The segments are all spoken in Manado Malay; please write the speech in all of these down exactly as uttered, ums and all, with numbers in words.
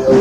Cia,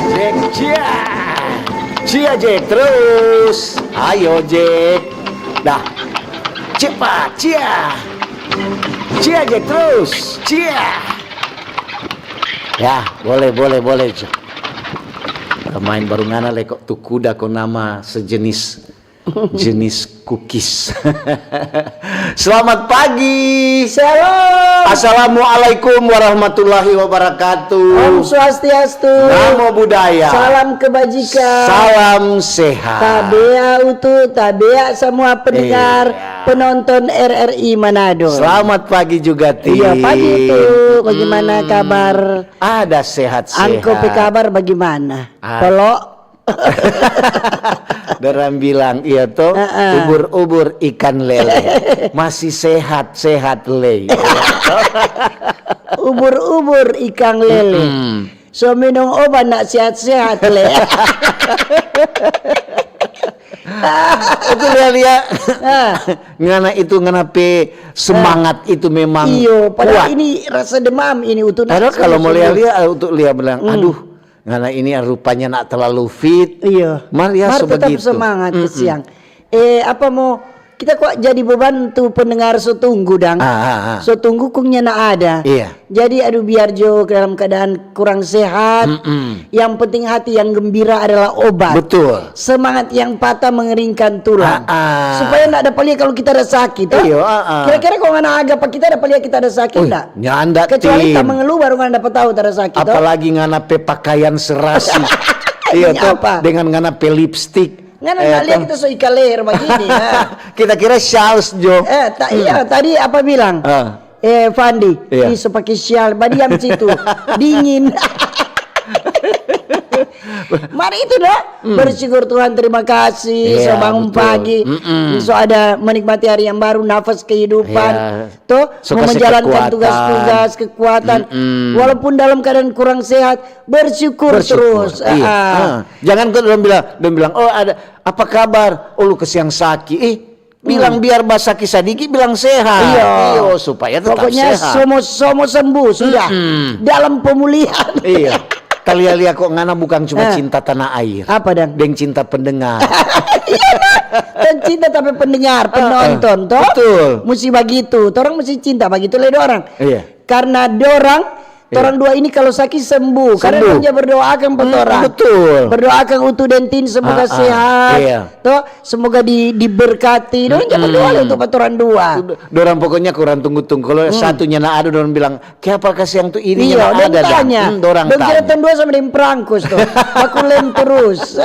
Jack, cia. Cia, Jack, terus. Ayo, Jack. Dah. Cepat, cia. Cia, Jack, terus. Cia. Ya, boleh, boleh, boleh, Jack. Pemain baru ngana le kok tu kuda ko nama sejenis jenis cookies. Selamat pagi. Shalom. Assalamualaikum warahmatullahi wabarakatuh. Om Swastiastu. Namo Buddhaya. Salam kebajikan. Salam sehat. Tabea Utu, tabea semua pendengar, iya, penonton R R I Manado. Selamat pagi juga, Ti. Iya, pagi Utu. Bagaimana, hmm, kabar? Ada sehat-sehat. Angko pe kabar bagaimana? Ah. Polo? Dorang bilang, iya to, heeh, ubur-ubur ikan lele. Masih sehat-sehat lei. Ubur-ubur ikan lele. Mm-mm. So minum obat nak sehat-sehat le. Itu lia-lia. Ah. Ngana itu, ngana pe semangat itu memang kuat. Iyo, padahal ini rasa demam ini, Utu. Padahal kalau mo lia-lia, Utu lia bilang, hmm, aduh, ngana ini rupanya nak terlalu fit. Iya. Mar ya so begitu. Mar tetap semangat, mm-mm, kasiang. Eh, apa mo, kita kwa jadi beban tu pendengar so tunggu, dang. Ah, ah, ah. So tunggu kong nyanda ada. Iya. Jadi, aduh, biar jo dalam keadaan kurang sehat, mm-mm, yang penting hati yang gembira adalah obat. Betul. Semangat yang patah mengeringkan tulang. Ah, ah. Supaya ndak dapa lia kalau kita ada sakit, to? Iyo, ah, ah. Kira-kira kalau ngana aga pa kita, dapa lia kita ada sakit, ndak? Nyanda, Tin. Kecuali kita mengeluh, baru ngana dapa tahu ada sakit, to? Apalagi ngana pe pakaian serasi. Iya, to? Apa? Dengan ngana pe lipstick. Ngana ndak lia kita so ika leher bagini, ha. Kita kira shawls, jo. Eh, ta-, iya, tadi apa bilang? Ah. Eh, Fandi, iya, ih, so pake shawl, badiam situ. Dingin. Mar itu, no? Hmm. Bersyukur Tuhan, terima kasih, iya, so bangun pagi, mm-mm, so ada menikmati hari yang baru, nafas kehidupan, iya, to, so mo menjalankan tugas-tugas, kekuatan. Mm-mm. Walaupun dalam keadaan kurang sehat, bersyukur terus. Bersyukur, iya. Ah. Ah. Jangan kau dong bilang, dong bilang, "Oh, ada apa kabar?" "Oh, lu kasiang saki." Ih, bilang biar basaki sadiki, bilang sehat. Iya. Iyo, supaya tetap sehat. Pokoknya somo-somo sembuh sudah. Mm-mm. Dalam pemulihan. Iya. Talia-lia kok ngana bukang cuma cinta tanah air. Apa dang? Deng cinta pendengar. Iya, dang. Deng cinta tapi pendengar, penonton, toh? Betul. Musti bagitu. Torang musti cinta bagitu le dorang. Iya. Karena dorang, iya, torang dua ini kalau saki sembuh, karena dong ja berdoa akang pa torang. Betul. Berdoa akang Utu deng Tin semoga sehat. Iya. To, semoga di-, diberkati. Dorang ja berdoa le untuk pa torang dua. Dorang pokoknya kurang tunggu-tunggu. Kalau satunya na ada, dorang bilang, "Kiapa kasiang tu ini?" Iya, na ada, dong tanya. Dong kira tong dua sama deng prangkus tu. Baku lem terus.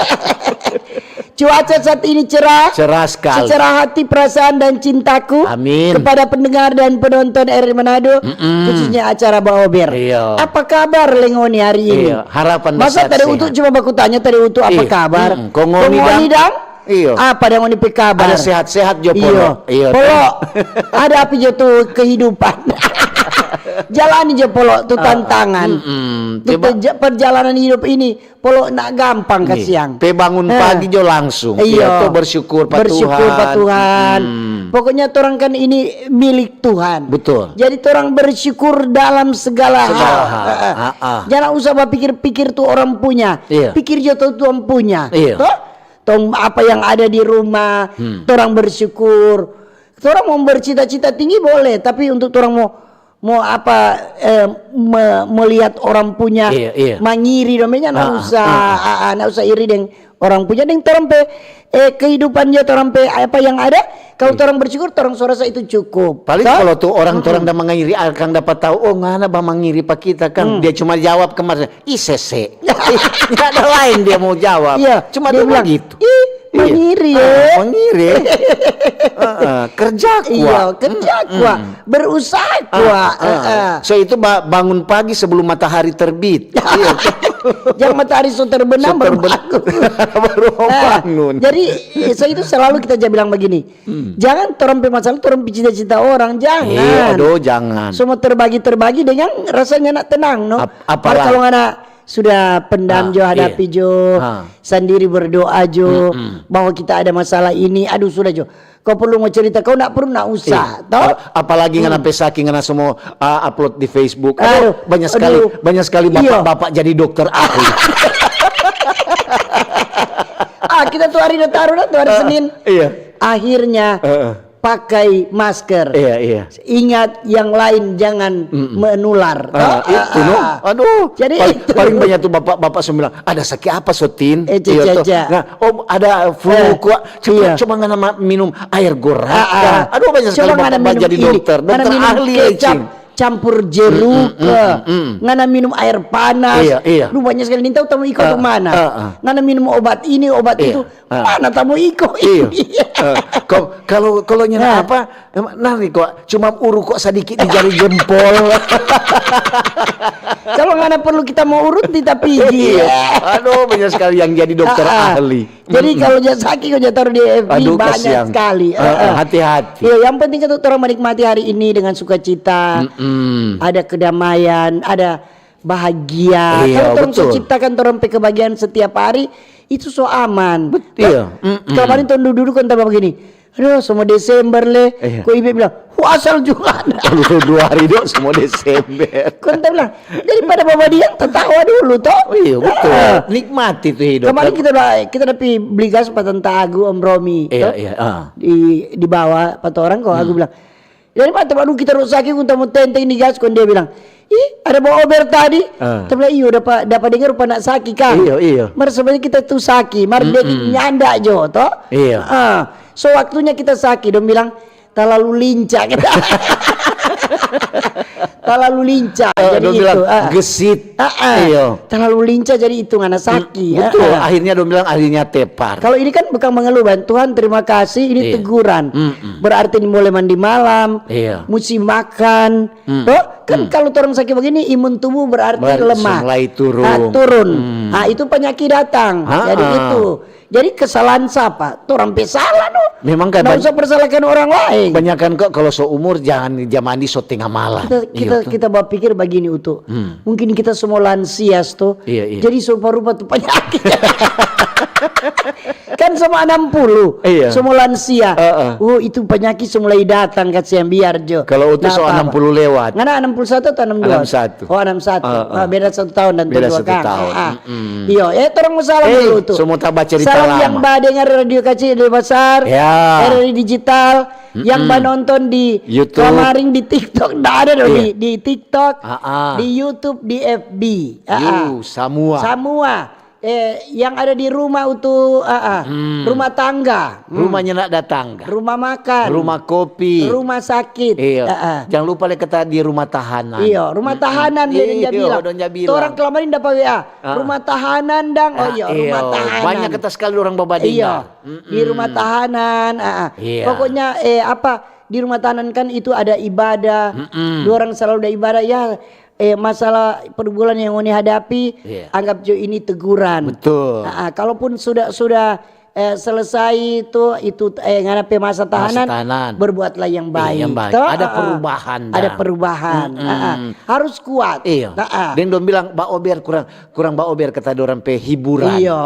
Cuaca saat ini cerah. Cerah sekali. Secerah hati, perasaan, dan cintaku, amin, kepada pendengar dan penonton R R I Manado, mm-mm, khususnya acara Baober. Iya. Apa kabar le ngoni hari ini? Iya, harapan sehat-sehat. Masa tadi Utu cuma baku tanya tadi Utu apa kabar? Mm-mm. Kong ngoni dang? Iyo. Apa dang ngoni pe kabar? Ada sehat-sehat jo, Polo. Iyo. Iyo, Polo, kan? Hadapi jo tu kehidupan. Jalani jo, Polo, tu tantangan. Tu perja-, perjalanan hidup ini, Polo, nda gampang, kasiang. Pe bangun pagi jo langsung. Iyo. Iyo, to bersyukur pa Tuhan. Bersyukur pa Tuhan. Pokoknya torang kan ini milik Tuhan. Betul. Jadi torang bersyukur dalam segala hal. Segala hal. Heeh. Jang usah bapikir-pikir tu orang punya. Iya. Pikir jo tu Tuhan punya. Iya. Toh? Tong apa yang ada di rumah, torang bersyukur. Torang mo bercita-cita tinggi boleh, tapi untuk torang mo, mo apa, eh, me-, melihat orang punya mangiri, namanya nda usah, ah, ah, nda usah iri deng orang punya, deng torang pe, eh, kehidupan jo, torang pe apa yang ada. Kalau torang bersyukur, torang so rasa itu cukup. Paling kalau tu orang, torang da mangiri, akang dapa tau, oh, ngana bamangiri pa kita, kang. Dia cuma jawab kemarin, "Ih, sese." Nggak ada lain dia mau jawab. Iya, cuma dia bilang, "Ih, mangiri, eh." Mangiri. Heeh, kerja kuat. Iya, kerja kuat. Berusaha kuat. Heeh. So, itu ba-, bangun pagi sebelum matahari terbit. Iya. Jang matahari so terbenam, baru bangun. Baru bangun. Jadi, so, itu selalu kita ja bilang begini, jangan torang pe masalah, torang pe cita-cita orang, jangan. Iya, aduh, jangan. Semua terbagi-terbagi dengan rasanya nak tenang, no? Ap-, apalagi kalau ngana sudah pendam jo, hadapi jo, sandiri berdoa jo, bahwa kita ada masalah ini, aduh, sudah jo. Kau perlu mo cerita, kau ndak perlu, ndak usah, toh? Ap-, apalagi ngana pe saki, ngana semua, ah, upload di Facebook. Aduh, banyak sekali, banyak sekali bapak-bapak jadi dokter ahli. Ah, kita tu hari da taru dah, tu hari Senin. Iya. Akhirnya pakai masker. Iya, iya. Ingat, yang lain jangan menular. Ah, itu, no. Aduh, jadi paling banyak tu bapak-bapak semua bilang, "Ada saki apa, Sotin?" Iya, toh. Nah, "Oh, ada flu, kok." Coba, coba ngana minum air goraka. Aduh, banyak sekali bapak-bapak jadi dokter. Ngana minum kecap campur jeruk, ngana minum air panas. Iya, iya. Lu banyak sekali, nintau tamu iko tu mana. Ngana minum obat ini, obat itu. Mana tamu iko ini? Iya. Eh, ko-, kalau, kalau nyanda apa, em, nari kok cuma urut kok sadiki di jari jempol. Kalau ngana perlu kita mo urut, kita pigi. Iya. Aduh, banyak sekali yang jadi dokter ahli. Jadi kalau ja saki, kau ja taru di F B, banyak sekali. Aduh, kasiang. Heeh, hati-hati. Iya, yang penting kan torang menikmati hari ini dengan sukacita. Ada kedamaian, ada bahagia. Iya, betul. Kalau torang so ciptakan torang pe kebahagiaan setiap hari, itu so aman. Betul. Iya. Kemarin torang dudu-dudu, kong tanya begini, "Aduh, so mo Desember le." Iya. Kong ibu bilang, "Wah, asal juga ada." Aduh, dua hari do, so mo Desember. Kong ta bilang, "Daripada babadiang, tatawa dulu, toh." Oh, iya, betul. Nikmati tu hidup. Kemarin kita da, kita da pi beli gas pa Tanta Agu, Om Romi, toh? Iya, iya. Di, di bawah, pa torang, kong Agu bilang, "Jadi, mata baru kita ruk saki, kong ta mo tenteng di gas," kong dia bilang, "Ih, ada bawa ober tadi." Ta bilang, "Iyo, dapa, dapa dengar rupa nak saki, kang." Iyo, iyo. Mar sebenarnya kita tu saki, mar dia nyanda jo, toh? Iyo. Ah, so waktunya kita saki, dong bilang, "Talalu linca kita." Talalu linca, jadi dong bilang, itu, ah. Gesit. Ah, ah. Iyo. Talalu linca, jadi itu ngana saki. Betul, akhirnya dong bilang akhirnya tepar. Kalau ini kan bukan mengeluh, Bang. Tuhan, terima kasih, ini teguran. Berarti ini boleh mandi malam, musti makan. Toh? Kan kalau torang saki begini, imun tubuh berarti lemah. Mulai turun. Ah, turun. Ah, itu penyakit datang. Jadi itu. Jadi kesalahan sapa? Torang pe salah, no. Memang kan nggak usah persalahkan orang lain. Banyakan kok kalau seumur jangan ja mandi so tenga malam. Kita, kita, kita bapikir bagini, Utu. Mungkin kita semua lansia, to. Iya, iya. Jadi so rupa-rupa tu panyakit. Kan semua anam puluh, iya, semua lansia. Heeh. Oh, itu panyakit so mulai datang, kasiang, biar jo. Kalau Utu so anam puluh lewat. Ngana anam puluh satu atau anam dua? Anam satu. Oh, anam satu. Heeh. Ah, beda satu tahun dan beda satu tahun. Ah. Mm-mm. Iyo, eh, torang mo salam dulu tu. Semua taba cerita lama. Salam yang badengar Radio Kacil Denpasar, ya, R R I Digital, yang banonton di YouTube. Kemarin di TikTok, nda ada dong di, di TikTok, di YouTube, di F B. Ah, ah. Yo, samua. Samua. Eh, yang ada di rumah, Utu, ah, ah. Rumah tangga. Rumah nyanda ada tangga. Rumah makan. Rumah kopi. Rumah sakit. Iyo. Ah, ah. Jang lupa lei kata di rumah tahanan. Iyo, rumah tahanan, dia dong ja bilang. Iyo, dong ja bilang. Torang kemarin dapa W A. Ah. Rumah tahanan dang. Oh, iyo, rumah tahanan. Banyak kata sekali orang babadinga. Iyo. Di rumah tahanan, ah, ah. Iya. Pokoknya, eh, apa, di rumah tahanan kan itu ada ibadah, dorang selalu ada ibadah, ya, eh, masalah pergumulan yang ngoni hadapi, anggap jo ini teguran. Betul. Ah, ah, kalaupun sudah, sudah eh, selesai itu, itu, eh, ngana pe masa tahanan, tahanan. Berbuatlah yang baik. Iya, yang baik. Toh? Ada perubahan. Ada perubahan. Harus kuat. Iya. Deng dong bilang, "Baober kurang, kurang baober," kata dorang pe hiburan. Iya.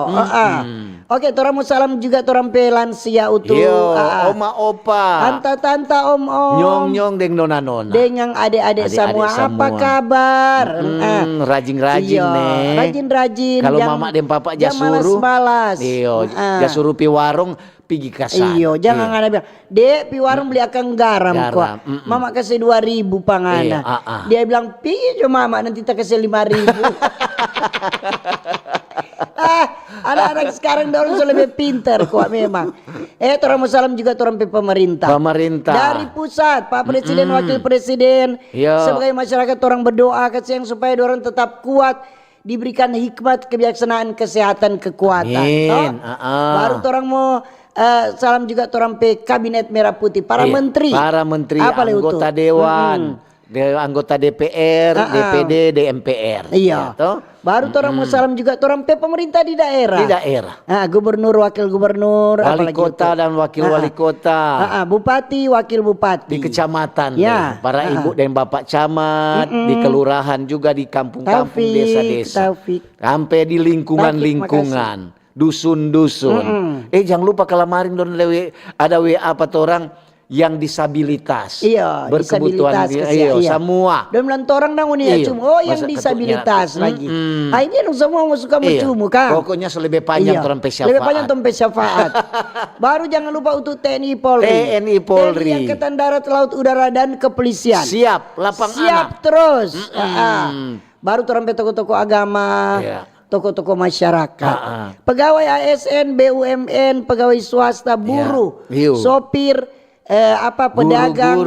Oke, torang mo salam juga torang pe lansia utu. Iyo, oma, opa. Tanta, tanta, om, om. Nyong, nyong, deng nona, nona. Deng ade-ade samua, apa kabar? Rajin-rajin, ne. Rajin-rajin. Kalu mama deng papa ja suru, malas-malas. Iyo, ja suru pi warung, pigi ka sana. Iyo, jang ngana bilang, "Dek, pi warung beli akang garam kwa. Mama kase dua ribu pa ngana." Dia bilang, "Pigi jo mama, nanti ta kase lima ribu." Ah, anak-anak sekarang dorang so lebe pinter kwa memang. Eh, torang mo salam juga torang pe pemerintah. Pemerintah. Dari pusat, Pak Presiden, Wakil Presiden, sebagai masyarakat torang berdoa kasiang supaya dorang tetap kuat, diberikan hikmat, kebijaksanaan, kesehatan, kekuatan. Amin. Baru torang mo, eh, salam juga torang pe kabinet merah putih, para menteri. Para menteri, anggota dewan, anggota D P R, D P D, D M P R. Iya. Baru torang mo salam juga torang pe pemerintah di daerah. Di daerah. Ah, gubernur, wakil gubernur, wali kota dan wakil wali kota. Bupati, wakil bupati. Di kecamatan, ya, para ibu dan bapak camat, di kelurahan juga, di kampung-kampung, desa-desa. Sampe di lingkungan-lingkungan, dusun-dusun. Eh, jang lupa kalamaring dong ada W A pa torang yang disabilitas. Iya, berkebutuhan, disabilitas, iya, samua. Dong bilang torang dang ngoni ya cuma, oh, yang disabilitas lagi. Ah, ini dong samua mo suka mo cumu, kang. Pokoknya so lebe panjang torang pe syafaat. Lebe panjang torang pe syafaat. Baru jangan lupa untuk T N I Polri. T N I Polri. T N I Angkatan Darat, Laut, Udara, dan Kepolisian. Siap, lapang anam. Siap terus. Baru torang pe toko-toko agama, toko-toko masyarakat. Pegawai A S N, B U M N, pegawai swasta, buruh, sopir, eh, apa, pedagang,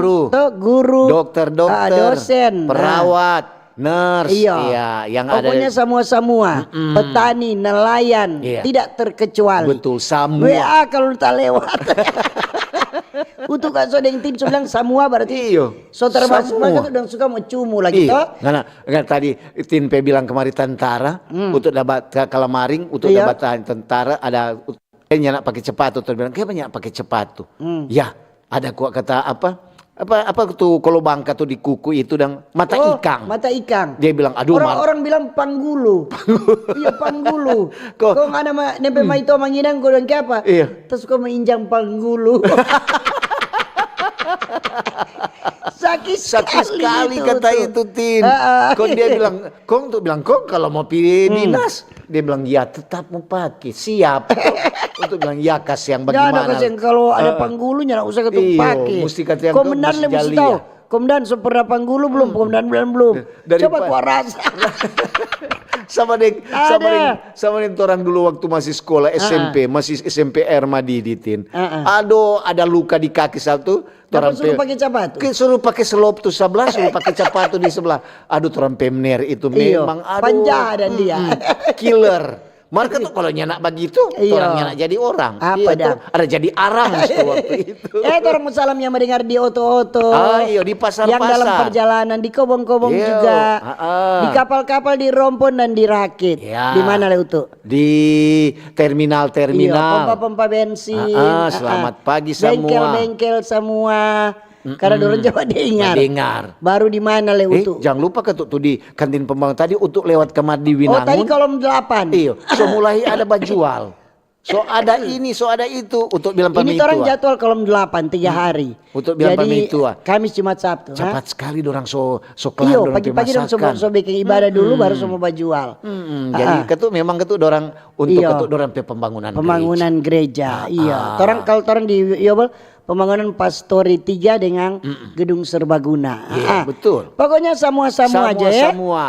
guru, dokter, dosen, perawat, nurse, iya, yang ada. Pokoknya samua-samua, petani, nelayan, tidak terkecuali. Betul, samua. W A kalau ta lewat. Untuk kak so deng tim so bilang samua berarti so termasuk mereka tu dong suka mo cumu lagi to. Ngana, ngana tadi Tin pe bilang kemari tentara, untuk dapat ka-, kalamaring, untuk dapat tentara ada, eh, nyanda pake sepatu, tu bilang, "Kenapa nyanda pake sepatu?" Ya, ada kwa kata apa, apa, apa tu kalo bangka tu di kuku itu dang mata ikang. Mata ikang. Dia bilang, "Aduh, orang-orang bilang panggulu." Iya, panggulu. Kong ada ma-, nempe mai to manginang, ko dang kiapa? Iya. Terus ko mainjang panggulu. Sakit sekali kata itu, Tin. Kong dia bilang, kong tu bilang, "Kong kalau mo pi dinas?" Dia bilang, "Ya, tetap mo pake, siap." Untuk bilang, "Ya, kasiang bagimana?" Kasiang kalau ada panggulu, nyanda usah katu pake. Musti kata yang komandan le musti tau. Komandan, so pernah panggulu belum? Komandan bilang belum. Coba kwa rasa. Sama deng, sama deng, sama deng torang dulu waktu masih sekolah S M P, masih S M P Air Madidi, Tin. Aduh, ada luka di kaki satu, torang suruh pake capatu. Suruh pake selop tu sebelah, suruh pake capatu di sebelah. Aduh, torang pe mener itu memang, aduh, panja dan dia. Killer. Mereka tu kalau nyanda bagitu, torang nyanda jadi orang. Apa dang? Ada jadi arang waktu itu. Eh, torang mo salam yang mendengar di oto-oto. Ah, iyo, di pasar-pasar. Yang dalam perjalanan, di kobong-kobong juga. Di kapal-kapal, di rompon dan di rakit. Di mana le utu? Di terminal-terminal. Iyo, pompa-pompa bensin. Selamat pagi samua. Bengkel-bengkel samua. Karena dorang coba dengar. Dengar. Baru di mana le utu? Jang lupa katu tu di kantin pembangunan tadi, utu lewat kamar di Winangun. Oh, tadi kolom delapan. Iyo, so mulai ada bajual. So ada ini, so ada itu, untuk bilang pamitua. Ini torang jadwal kolom delapan, tiga hari. Untuk bilang pamitua. Jadi, Kamis, Jumat, Sabtu. Cepat sekali dorang so, so kelar dorang pe masakan. Iyo, pagi-pagi dorang so, so bikin ibadah dulu, baru so mo bajual. Jadi, katu memang katu dorang untuk katu dorang pe pembangunan gereja. Pembangunan gereja, iya. Torang, kalau torang di Yobel, pembangunan Pastori tiga dengan gedung serbaguna. Iya, betul. Pokoknya samua-samua aja ya. Samua.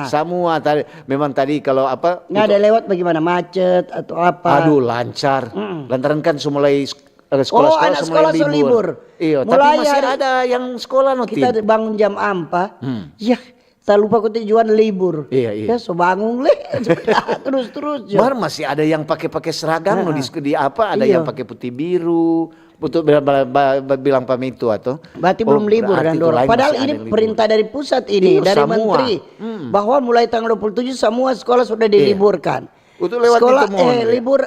Samua tadi, memang tadi kalau apa, nggak ada lewat bagaimana, macet atau apa. Aduh, lancar. Lantaran kan so mulai s-, eh, sekolah-sekolah so mulai libur. Iyo, tapi masih ada yang sekolah no, Tin. Kita bangun jam ampa. Ya, ta lupa ko tujuan libur. Iya, iya. Ya, so bangun le. Terus-terus jo. Mar masih ada yang pake-pake seragam no di, di apa, ada yang pake putih biru. Untuk bilang, ba-, ba-, ba-, bilang pamitua to. Berarti belum libur kan dorang. Padahal ini perintah dari pusat ini, dari menteri, bahwa mulai tanggal dua puluh tujuh samua sekolah sudah diliburkan. Untuk lewat sekolah, itu mohon, eh, libur.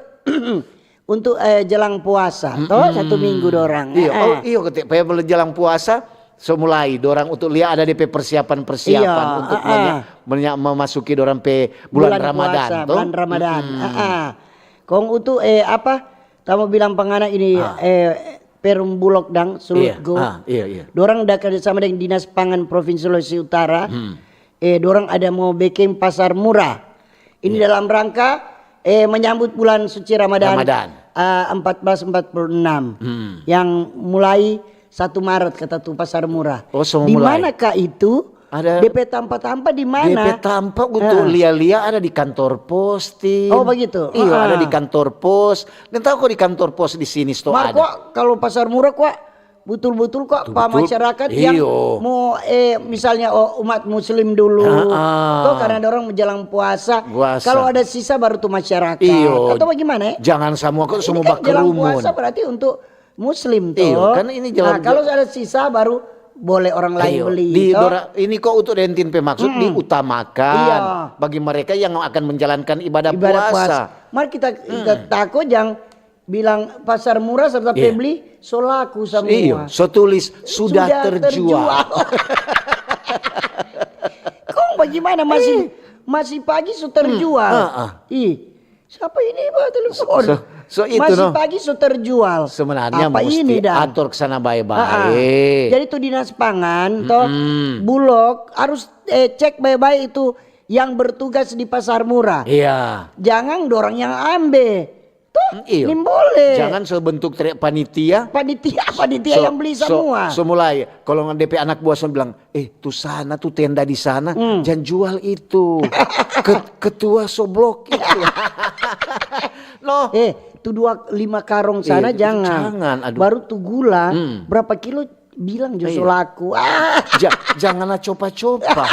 Untuk, eh, jelang puasa, toh, satu minggu dorang. Iyo, oh, iyo, ketika pe-, jelang puasa, so mulai dorang untuk lia ada depe persiapan-persiapan untuk menya-, memasuki dorang pe bulan Ramadan, toh? Bulan Ramadan. Kong untuk, eh, apa? Tamo bilang pa ngana ini, eh, Perum Bulog dang, Sulut Go. Dorang da kerja sama deng Dinas Pangan Provinsi Sulawesi Utara. Eh, dorang ada mo beking pasar murah. Ini dalam rangka, eh, menyambut bulan suci Ramadan, Ramadan. Eh, empat belas empat puluh enam, yang mulai satu Maret, kata tu, pasar murah. Oh, so mulai. Di mana kah itu? Ada. Depe tampa-tampa di mana? Depe tampa, lia-lia ada di kantor pos, Tin. Oh, begitu. Iyo, ada di kantor pos. Nda tau ko di kantor pos di sini sto ada. Mar, kwa, kalau pasar murah, kwa, butul-butul kwa, pa masyarakat yang mo, eh, misalnya, oh, umat muslim dulu. Toh, karena dorang menjelang puasa. Kalau ada sisa baru tu masyarakat. Iyo. Atau bagaimana, eh? Jangan samua ko semua bakerumun. Ini kan jelang puasa berarti untuk muslim, toh. Iyo, kan ini jelang. Nah, kalau ada sisa baru boleh orang lain beli, toh. Ini ko untuk dentin pe maksud diutamakan bagi mereka yang akan menjalankan ibadah puasa. Ibadah puasa. Mar kita, kita tako jang bilang pasar murah serta pe bli so laku samua. Iyo, so tulis sudah terjual. Kong bagaimana masih, masih pagi so terjual? Ih, siapa ini bawa telepon? So, so itu, masih pagi so terjual. Sebenarnya apa musti ini, dang? Atur ke sana bae-bae. Jadi tu dinas pangan, toh, Bulog harus, eh, cek bae-bae itu yang bertugas di pasar murah. Iya. Jangan dorang yang ambe. Toh, iyo. Nimbole. Jangan so bentuk teriak panitia. Panitia, panitia yang beli samua. So mulai, kalau depe anak buah so bilang, "Eh, tu sana, tu tenda di sana, jangan jual itu. Ketua so blok itu." No. Eh, tu dua, lima karong sana jangan. Jangan, aduh. Baru tu gula, berapa kilo? Bilang jo so laku. Ah. Jangan copa-copa.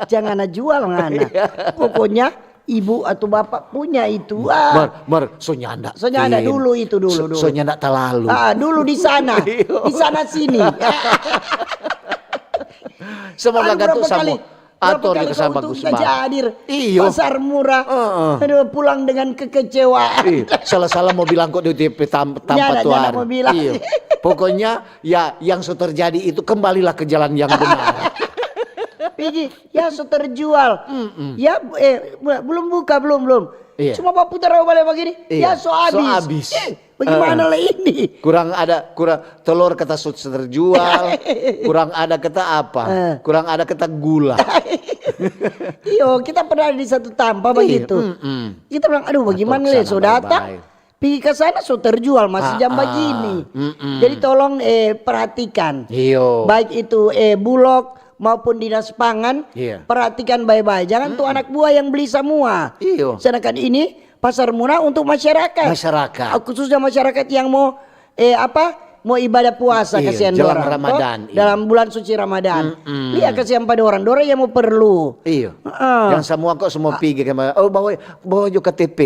Jangan jual ngana. Pokoknya ibu atau bapak punya itu. Ah. Mar, mar, so nyanda. So nyanda dulu itu, dulu, dulu. So nyanda talalu. Ah, dulu di sana. Di sana sini. Semoga aduh, gatu berapa kali, sama. Ator berapa kali kau untung bagus, Bang. Iyo. Pasar murah. Aduh, pulang dengan kekecewaan. Iyo. Salah-salah mau bilang kok di, di, di tampa tuari. Nyanda, nyanda mau bilang. Iyo. Pokoknya, ya, yang so terjadi itu kembalilah ke jalan yang benar. Pigi, ya so terjual. Ya, eh, belum buka, belum, belum. Iya. Cuma baputar bale bagini, ya so abis. So abis. Eh, bagaimana le ini? Kurang ada, kurang telur kata so terjual, kurang ada kata apa, kurang ada kata gula. Iyo, kita pernah di satu tampa bagitu. Kita bilang, "Aduh, bagaimana le, so datang? Pigi ka sana so terjual, masih jam bagini." Jadi tolong, eh, perhatikan. Iyo. Baik itu, eh, Bulog maupun Dinas Pangan, perhatikan bae-bae. Jangan tu anak buah yang beli samua. Iyo. Sedangkan ini pasar murah untuk masyarakat. Masyarakat. Ah, khususnya masyarakat yang mau, eh, apa, mau ibadah puasa, kasihan dorang, toh? Dalam bulan suci Ramadan. Lia kasihan pa dorang, dorang yang mau perlu. Iyo. Heeh. Yang samua kok semua pigi kama, "Oh, bawa, bawa jo K T P."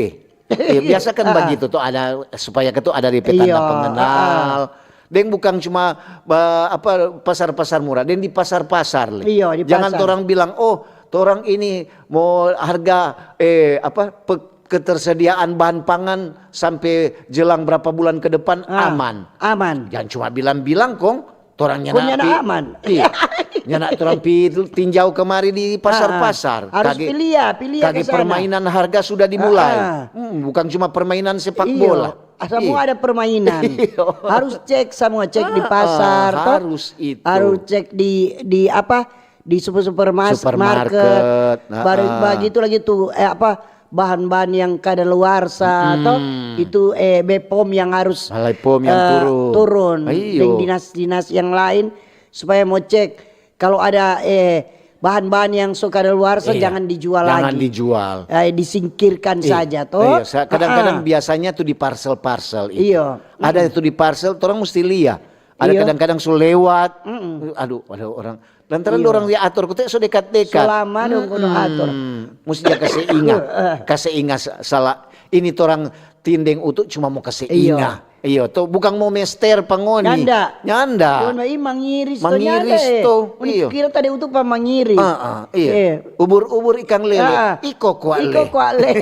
Iyo, biasa kan bagitu tuh, ada, supaya ke tuh ada depe tanda pengenal. Deng bukang cuma, apa, pasar-pasar murah, deng di pasar-pasar le. Iyo, di pasar. Jangan torang bilang, "Oh, torang ini mau harga, eh, apa, pe-, ketersediaan bahan pangan sampe jelang berapa bulan ke depan aman." Aman. Jangan cuma bilang-bilang kong, torang nyanda aman. Iya. Nyanda torang pi tinjau kamari di pasar-pasar. Harus pi lia, pi lia ke sana. Kage permainan harga sudah dimulai. Hmm, bukan cuma permainan sepak bola. Iyo. Samua ada permainan. Iyo. Harus cek samua, cek di pasar, toh. Harus itu. Harus cek di, di apa, di super-, supermas-, market. Supermarket, baru bagitu lagi tuh, eh, apa, bahan-bahan yang kadaluarsa, toh, itu, eh, Bepom yang harus, Balai Pom yang eh, turun. Turun. Iyo. Deng dinas-dinas yang lain supaya mau cek kalau ada, eh, bahan-bahan yang so kadaluarsa, iya, jangan dijual lagi. Jangan dijual. Eh, disingkirkan saja, toh. Iya, kadang-kadang biasanya tuh di parsel-parsel itu. Iyo. Ada itu di parsel, torang musti lia. Ada kadang-kadang so lewat. Aduh, ada orang. Lantaran dorang lia ator, kote so dekat-dekat. So lama dong kono ator. Musti ja kase inga. Kase inga sa-, salah. Ini torang Tin deng Utu cuma mo kase inga. Iyo, to, bukang mo mester pa ngoni. Nyanda. Nyanda. Dona i mangiris to, mangiris nyanda, eh. To, iyo. Kira tadi Utu pa mangiris. Ah, ah, iyo. Eh. Ubur-ubur ikang lele. Ah, ah. Iko kwa le. Iko kwa le.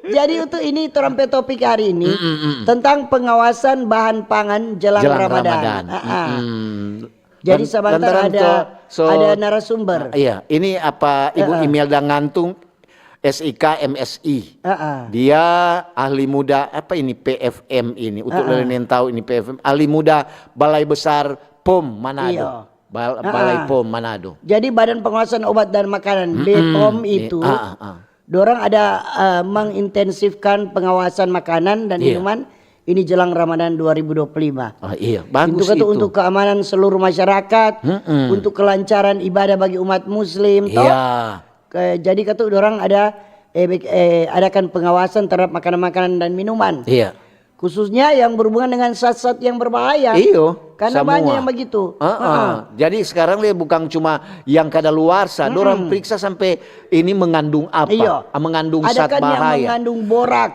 Jadi untuk ini torang pe topik hari ini, mm, mm, mm, tentang pengawasan bahan pangan jelang Jelang Ramadan. Ramadan. Ah, ah. Mm. Jadi lan-, sabantar lantaran ada, to, so, ada narasumber. Ah, iya, ini apa Ibu, heeh, Imelda Ngantung, S I K, M S I. Heeh. Dia ahli muda, apa ini, P F M ini, untuk, heeh, leleng tahu ini P F M, ahli muda Balai Besar pom Manado. Iya. Bal-, heeh, Balai pom Manado. Jadi Badan Pengawasan Obat dan Makanan, mm-mm, B pom, iya, itu, ah, ah, ah, dorang ada, eh, mengintensifkan pengawasan makanan dan, iya, minuman ini jelang Ramadan dua ribu dua puluh lima. Ah, iya, bagus itu. Itu kata untuk keamanan seluruh masyarakat, mm-mm, untuk kelancaran ibadah bagi umat muslim, toh? Iya. Ke-, jadi kata dorang ada, eh, bek-, eh, adakan pengawasan terhadap makanan-makanan dan minuman. Iya. Khususnya yang berhubungan dengan zat-zat yang berbahaya. Iyo, karena samua. Banyak yang begitu. Heeh. Heeh. Jadi sekarang lia bukang cuma yang kadaluarsa, mm-mm, dorang periksa sampe ini mengandung apa? Iyo. Ah, mengandung zat bahaya. Ada kan yang mengandung borak,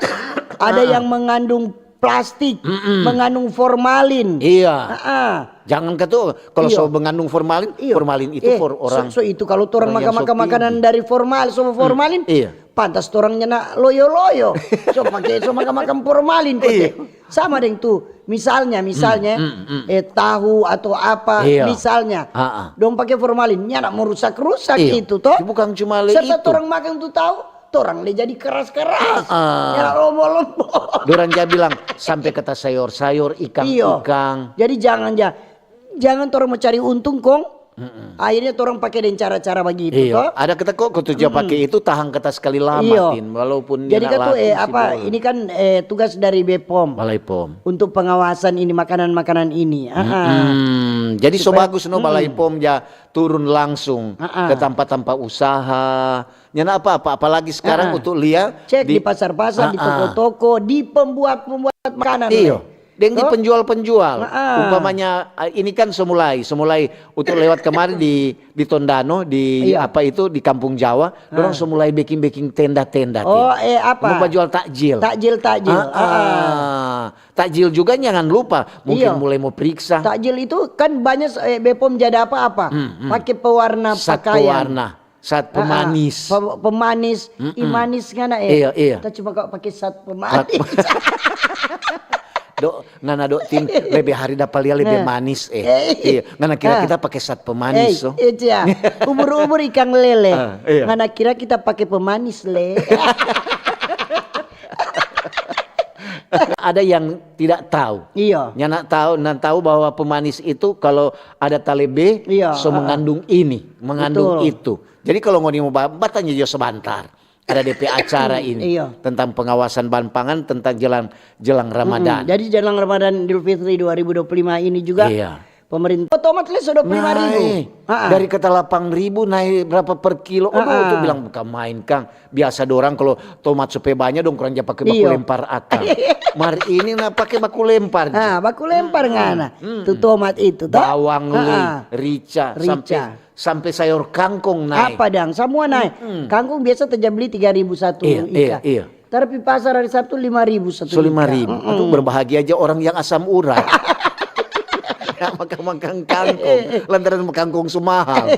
ada, heeh, yang mengandung plastik, mm-mm, mengandung formalin. Iya. Heeh. Jangan katu, kalau, iyo, so mengandung formalin, iyo, formalin itu, eh, for orang, so, so itu kalau torang orang yang makan, so makan makanan tinggi dari formal, so, hmm, formalin, iya, pantas torang nyanda loyo-loyo. So pake, so makan-makan formalin kote. Iya. Sama deng tu. Misalnya, misalnya, hmm, hmm, hmm, eh, tahu atau apa, iya, misalnya, ha-ha, dong pake formalin, nyanda mo rusak-rusak, iya, itu to. Bukan cuma le serta itu. Torang makan tu tahu, torang le jadi keras-keras. Ha-ha. Nyanda lombo-lombo. Dorang ja bilang, sampe kata sayor-sayor, ikang-ikang. Iyo. Jadi jangan ja, jangan torang mo cari untung kong. Mm-mm. Akhirnya torang pake deng cara-cara bagitu, iyo, to? Ada kata kok, kok tu ja pake itu, tahang kata sekali lama, iyo, tin, walaupun dia. Jadi kata tu, eh, apa, ini kan, eh, tugas dari Bepom. Balai Pom. Untuk pengawasan ini, makanan-makanan ini. Ah, ah. Mm-mm. Jadi so bagus no, mm-mm, Balai Pom ja turun langsung, ah, ah, ke tampa-tampa usaha. Nyanda apa-apa, apalagi sekarang, ah, ah, untuk lia cek di, di pasar-pasar, ah, di, ah, toko-toko, di pembuat-pembuat makanan. Iyo. Deng di penjual-penjual. Heeh. Umpamanya, ah, ini kan so mulai, so mulai untuk lewat kemari di, di Tondano, di, iya, apa itu, di Kampung Jawa, dorang, ah, so mulai beking-beking tenda-tenda, oh, tin, eh, apa? Mo bajual takjil. Takjil, takjil. Heeh. Heeh. Takjil juga jangan lupa, mungkin, iyo, mulai mo periksa. Takjil itu kan banyak, eh, Bepom ja ada apa-apa. Hmm, hmm. Pake pewarna pakaian. Zat pewarna. Zat pemanis. Ah, ah. Pe-, pemanis. Mm-mm. Ih, manis ngana, eh. Iya, iya. Kita cuma kok pake zat pemanis. Dok, ngana dok, tin, lebe hari dapa lia lebe manis, eh. Eh. Iya, ngana kira kita pake zat pemanis, so? Eh, iya. Ubur-ubur ikang lele. Ah, iya. Ngana kira kita pake pemanis, le. Ada yang tidak tahu. Iya. Nyanda tahu, nyanda tahu bahwa pemanis itu kalau ada talebe, iya, so mengandung ini, mengandung itu. Betul. Jadi kalau ngoni mo ba-, batanya jo sebentar. Ada depe acara ini, iya, tentang pengawasan bahan pangan tentang jelang, jelang Ramadan. Mm-mm. Jadi jelang Ramadan Idul Fitri dua ribu dua puluh lima ini juga, iya, pemerintah. Oh, tomat le so dua puluh lima ribu. Nae. Ha-ha. Dari kata delapan ribu nae berapa per kilo? Oh, ha-ha, itu bilang bukan main, kang. Biasa dorang kalau tomat supaya banya dong, kurang ja pake baku lempar akang. Iyo. Mar ini na pake baku lempar. Ah, baku lempar ngana. Hmm. Tu tomat itu, to? Bawang le, rica, sampe, sampe sayor kangkong nae. Apa dang? Samua nae. Hmm. Kangkong biasa ta ja bli tiga ribu satu ika. Iya, iya. Tapi pasar hari Sabtu lima ribu satu ika. So lima ribu. Mm-mm. Aduh, berbahagia ja orang yang asam urat. Yang makang-makang kangkong, lantaran kangkong so mahal.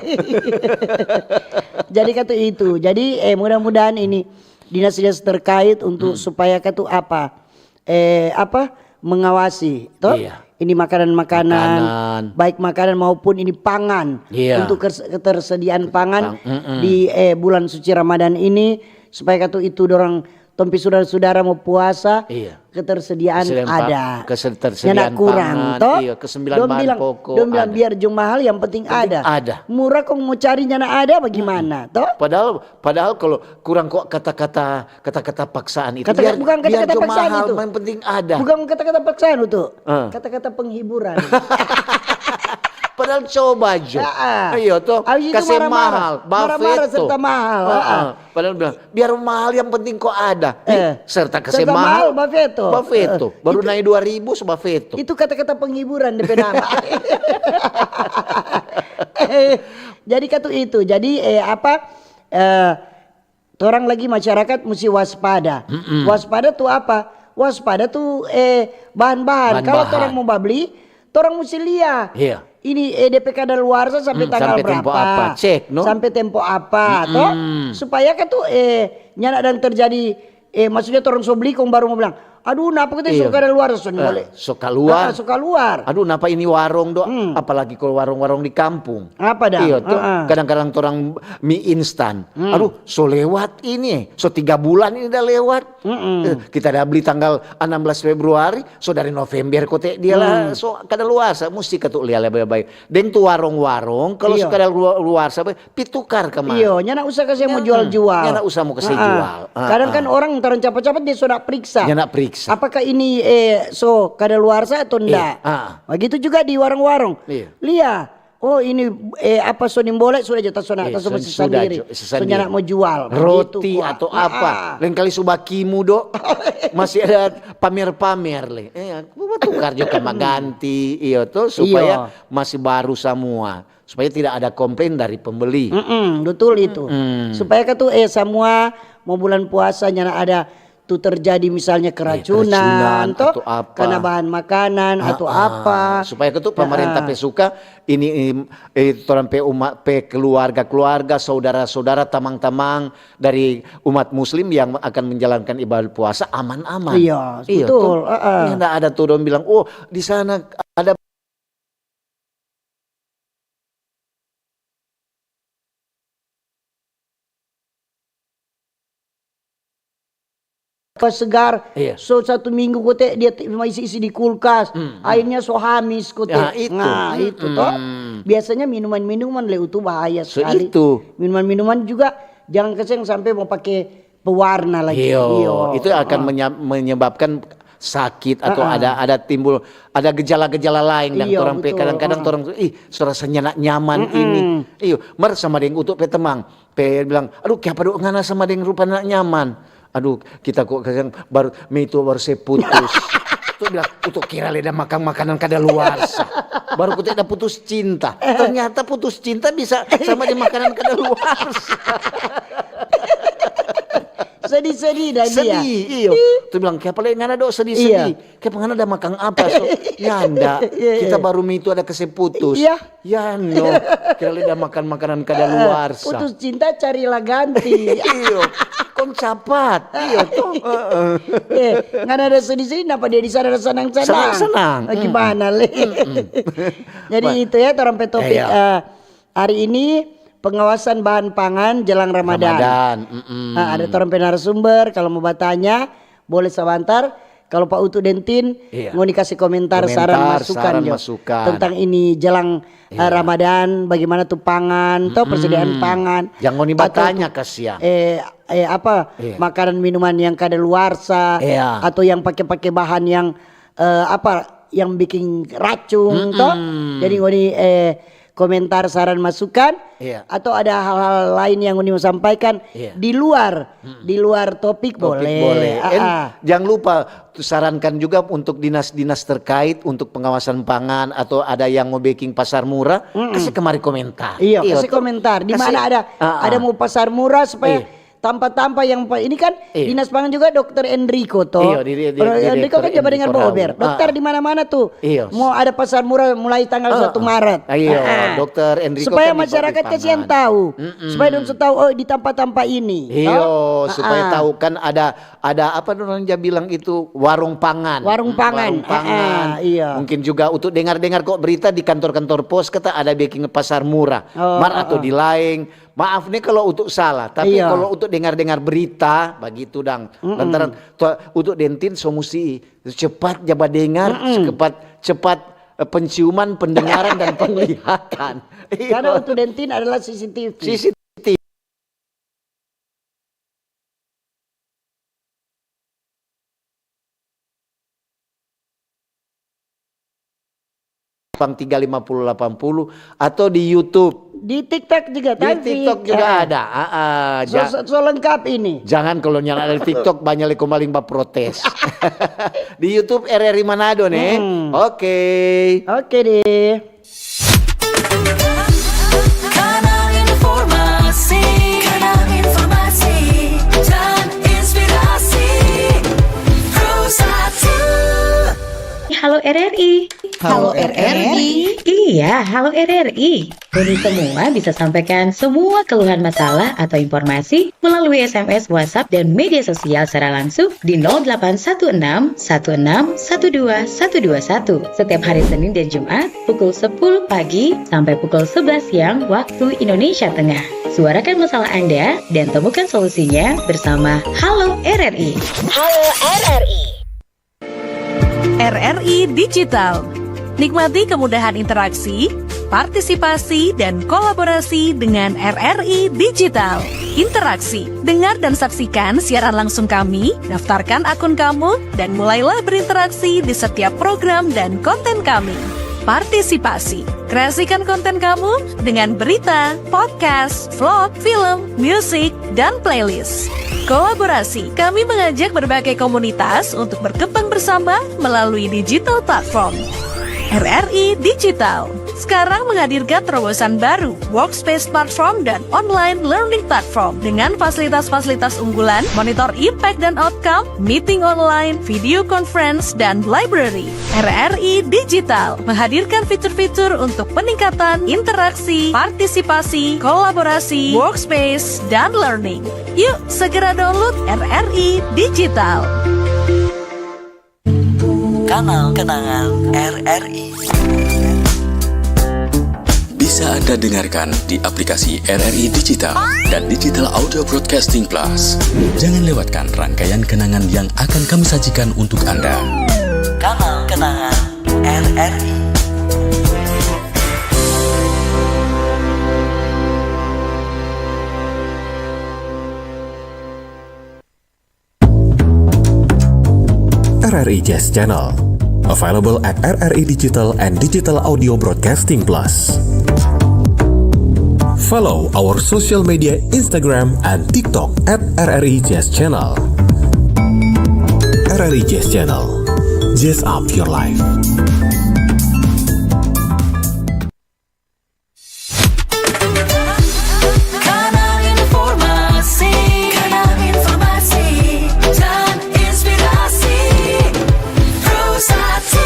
Jadi katu itu. Jadi, eh, mudah-mudahan ini dinas-dinas terkait untuk supaya katu apa, eh, apa, mengawasi, toh? Iya. Ini makanan-makanan, baik makanan maupun ini pangan, iya, untuk kes-, ketersediaan pangan di, eh, bulan suci Ramadan ini, supaya katu itu dorang tong pe sudara-sudara mo puasa, iya, ketersediaan ada. Ketersediaan pangan, toh? Iya, kesembilan bahan pokok ada. Dong bilang, biar jung mahal, yang penting ada. Murah kong mo cari nyanda ada, bagaimana, toh? Padahal, padahal kalau kurang kok kata-kata, kata-kata paksaan itu, bukan kata-kata paksaan itu. Yang penting ada. Bukan kata-kata paksaan itu. Kata-kata penghiburan. Padahal coba jo. Iyo, toh. Kase mahal, marah-marah serta mahal. Padahal bilang, biar mahal yang penting kok ada. Ih, serta kase mahal, bafeto. Bafeto. Baru nae dua ribu, so bafeto. Itu kata-kata penghiburan depe nama. Jadi katu itu. Jadi, eh, apa, eh, torang lagi masyarakat musti waspada. Waspada tu apa? Waspada tu, eh, bahan-bahan. Kalau torang mo babli, torang musti lia. Iya. Ini, eh, D P kadaluarsa sampe tanggal berapa? Sampe tempo apa? Cek, no? Sampe tempo apa, to? Supaya kan tu, eh, nyanda dang terjadi, eh, maksudnya torang so bli kong baru mo bilang, "Aduh, napa kita so kadaluarsa, so boleh." So kaluar. Ah, so kaluar. "Aduh, napa ini warung, do?" Apalagi kalau warung-warung di kampung. Apa dang? Iyo, to. Kadang-kadang torang mie instan. "Aduh, so lewat ini, so tiga bulan ini dah lewat." Eh, kita dah beli tanggal enam belas Februari, so dari November kote dia lah, so kadaluarsa, musti katu lia lebe bae. Deng tu warung-warung, kalau so kadaluarsa, pi tukar ka mar. Iyo, nyanda usah kase mo jual-jual. Nyanda usah mo kase jual. Kadang kan orang torang capat-capat dia so da periksa. Nyanda periksa. Apakah ini, eh, so kadaluarsa atau nda? Begitu juga di warung-warung. Lia, oh, ini, eh, apa, so nimbole, sudah ja, ta so na, ta so masi sandiri. So nyanda mo jual. Roti atau apa. Lain kali so bakimu, do. Masih ada pamer-pamer le. Eh, batukar jo ka maganti, iyo to, supaya masih baru samua. Supaya tidak ada komplain dari pembeli. Mm-mm, betul itu. Supaya katu, eh, samua mo bulan puasa nyanda ada tu terjadi misalnya keracunan, to, atau apa, karena bahan makanan atau apa. Supaya katu pemerintah pe suka ini, eh, torang pe umat, pe keluarga-keluarga, saudara-saudara, tamang-tamang dari umat muslim yang akan menjalankan ibadah puasa aman-aman. Iya, betul. Nyanda ada tu dong bilang, "Oh, di sana ada." Segar, so satu minggu kote dia ti-, isi-isi di kulkas, airnya so hamis kote. Nah, itu to. Biasanya minuman-minuman le itu bahaya sekali. Minuman-minuman juga jangan kase sampe mo pake pewarna lagi. Iyo, itu akan menyebabkan sakit atau ada, ada timbul, ada gejala-gejala lain dan torang pe kadang-kadang torang, "Ih, so rasa nyanda nyaman ini." Iyo, mar sama deng utuk pe temang. Pe bilang, "Aduh, kiapa do ngana sama deng rupa nyanda nyaman?" "Aduh, kita ko kadang baru, me itu baru se putus." Tu bilang, "Utuk kira le da makang makanan kadaluarsa. Baru kute da putus cinta." Ternyata putus cinta bisa sama deng makanan kadaluarsa. Sedih-sedih dah dia. Sedih, iyo. Tu bilang, "Kiapa le ngana do sedih-sedih? Kiapa ngana da makang apa?" So, nyanda. Kita baru me itu ada kase putus. Iya. Ya no, kira le da makan makanan kadaluarsa. Putus cinta carilah ganti. Iyo, kong capat. Iyo to. Eh, ngana ada sedih-sedih, napa dia di sana ada senang-senang? Senang-senang. Gimana le? Jadi itu ya, torang pe topik, eh, hari ini, pengawasan bahan pangan jelang Ramadan. Ramadan. Ah, ada torang pe narasumber, kalau mo batanya, boleh sabantar. Kalau pa Utu deng Tin, ngoni kase komentar, saran, masukan jo tentang ini jelang, eh, Ramadan, bagaimana tu pangan, to, persediaan pangan. Jang ngoni batanya, kasiang. Eh, eh, apa, makanan minuman yang kadaluarsa, atau yang pake-pake bahan yang, eh, apa, yang biking racun, to. Jadi ngoni, eh, komentar, saran, masukan, atau ada hal-hal lain yang ngoni mo sampaikan di luar, di luar topik, boleh. Jang lupa, sarankan juga untuk dinas-dinas terkait untuk pengawasan pangan atau ada yang mo beking pasar murah, kase kemari komentar. Iyo, kase komentar. Di mana ada, ada mo pasar murah supaya tampa-tampa yang pa-, ini kan Dinas Pangan juga Dokter Enrico to. Iyo, di, di, di, Dokter Enrico kan coba dengar bober. Dokter di mana-mana tu. Iyo. Mo ada pasar murah mulai tanggal satu Maret. Iyo, Dokter Enrico. Supaya masyarakat kasihan tahu. Supaya dong so tahu, oh, di tampa-tampa ini. Iyo, supaya tahu kan ada, ada apa orang ja bilang itu, warung pangan. Warung pangan. Warung pangan. Iyo. Mungkin juga untuk dengar-dengar kok berita di kantor-kantor pos kata ada beking pasar murah. Mar atau di laeng. Maaf nih kalau untuk salah, tapi kalau untuk dengar-dengar berita, bagitu dang. Lantaran untuk deng Tin so musti cepat ja badengar, cepat, cepat, eh, penciuman, pendengaran, dan penglihatan. Karena untuk deng Tin adalah C C T V. C C T V. Pang tiga lima puluh delapan puluh atau di YouTube. Di TikTok juga, di TikTok juga ada. Ah, ah, so, so, so lengkap ini. Jangan kalau nyala dari TikTok banyak leko maling baprotes. Di YouTube R R I Manado nih. Oke. Oke deh. Kanal informasi, kanal informasi dan inspirasi. Pro satu. Halo R R I. Halo R R I. Iya, halo R R I. Kami semua bisa sampaikan semua keluhan masalah atau informasi melalui S M S, WhatsApp, dan media sosial secara langsung di nol delapan satu enam satu enam satu dua satu dua satu setiap hari Senin dan Jumat pukul sepuluh pagi sampai pukul sebelas siang waktu Indonesia Tengah. Suarakan masalah Anda dan temukan solusinya bersama Halo R R I. Halo R R I. R R I Digital. Nikmati kemudahan interaksi, partisipasi, dan kolaborasi dengan R R I Digital. Interaksi, dengar dan saksikan siaran langsung kami, daftarkan akun kamu, dan mulailah berinteraksi di setiap program dan konten kami. Partisipasi, kreasikan konten kamu dengan berita, podcast, vlog, film, musik, dan playlist. Kolaborasi, kami mengajak berbagai komunitas untuk berkembang bersama melalui digital platform. R R I Digital sekarang menghadirkan terobosan baru, Workspace Platform dan Online Learning Platform, dengan fasilitas-fasilitas unggulan, monitor impact dan outcome, meeting online, video conference, dan library. R R I Digital menghadirkan fitur-fitur untuk peningkatan interaksi, partisipasi, kolaborasi, workspace, dan learning. Yuk, segera download R R I Digital. Kanal Kenangan R R I. Bisa Anda dengarkan di aplikasi R R I Digital dan Digital Audio Broadcasting Plus. Jangan lewatkan rangkaian kenangan yang akan kami sajikan untuk Anda. Kanal Kenangan R R I. R R I Jazz Channel. Available at R R I Digital and Digital Audio Broadcasting Plus. Follow our social media Instagram and TikTok at R R I Jazz Channel. R R I Jazz Channel. Jazz up your life. Kanal informasi, kanal informasi dan inspirasi. Pro satu.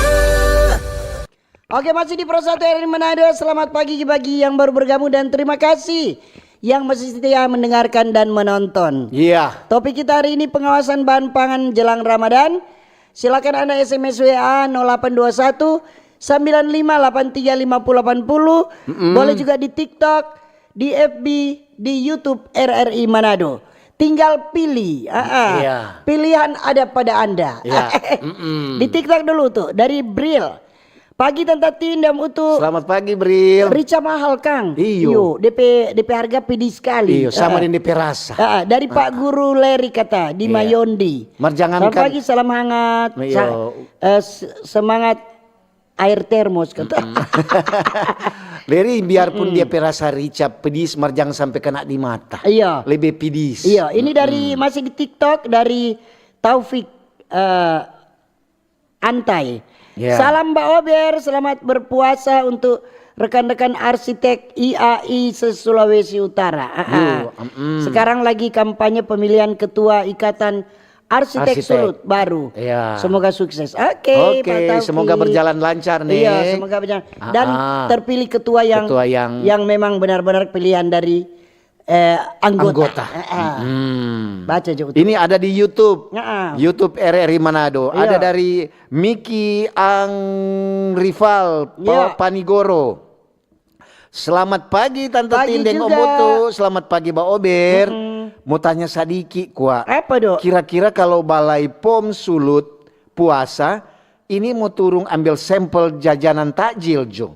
Oke, masih di Pro satu R R I Manado. Selamat pagi bagi yang baru bergabung dan terima kasih yang masih setia mendengarkan dan menonton. Iya. Topik kita hari ini pengawasan bahan pangan jelang Ramadan. Silakan Anda S M S W A nol delapan dua satu sembilan lima delapan tiga lima puluh delapan puluh. Mm-mm. Boleh juga di TikTok, di F B, di YouTube R R I Manado. Tinggal pilih. Ah, ah. Iya. Pilihan ada pada Anda. Iya. Mm-mm. Di TikTok dulu tuh, dari Bril. Pagi Tanta Tin deng Utu. Selamat pagi, Bril. Rica mahal, Kang. Iyo. Iyo, D P, D P harga pedis skali. Iyo, sama deng D P rasa. Ah, ah, dari Pak Guru Leri kata, di Mayondi. Mar jangankan. Selamat pagi, salam hangat. Iyo. Sa-, eh, se-, semangat air termos, kata. Mm-mm. Leri, biarpun dia pe rasa rica pedis, mar jang sampe kena di mata. Iya. Lebe pedis. Iya, ini dari, masih di TikTok, dari Taufik, eh, Antai. Ya. Salam Ba Ober, selamat berpuasa untuk rekan-rekan arsitek I A I se-Sulawesi Utara. Ah, ah. Yo, mm-mm. Sekarang lagi kampanye pemilihan ketua Ikatan Arsitek Sulut baru. Ya. Semoga sukses. Oke, Pak Taufi. Semoga berjalan lancar nih. Iya, semoga berjalan. Dan terpilih ketua yang, ketua yang, yang memang benar-benar pilihan dari, eh, anggota. Anggota. Eh, eh. Mm-mm. Baca jo. Ini ada di YouTube. Heeh. YouTube R R I Manado. Iya. Ada dari Miki Ang Rival, Pa-, Panigoro. Selamat pagi, Tante Tin deng Om Utu. Selamat pagi, Ba Ober. Mm-mm. Mo tanya sadiki kwa. Apa, Dok? Kira-kira kalau balai pom Sulut puasa, ini mo turung ambil sampel jajanan takjil jo.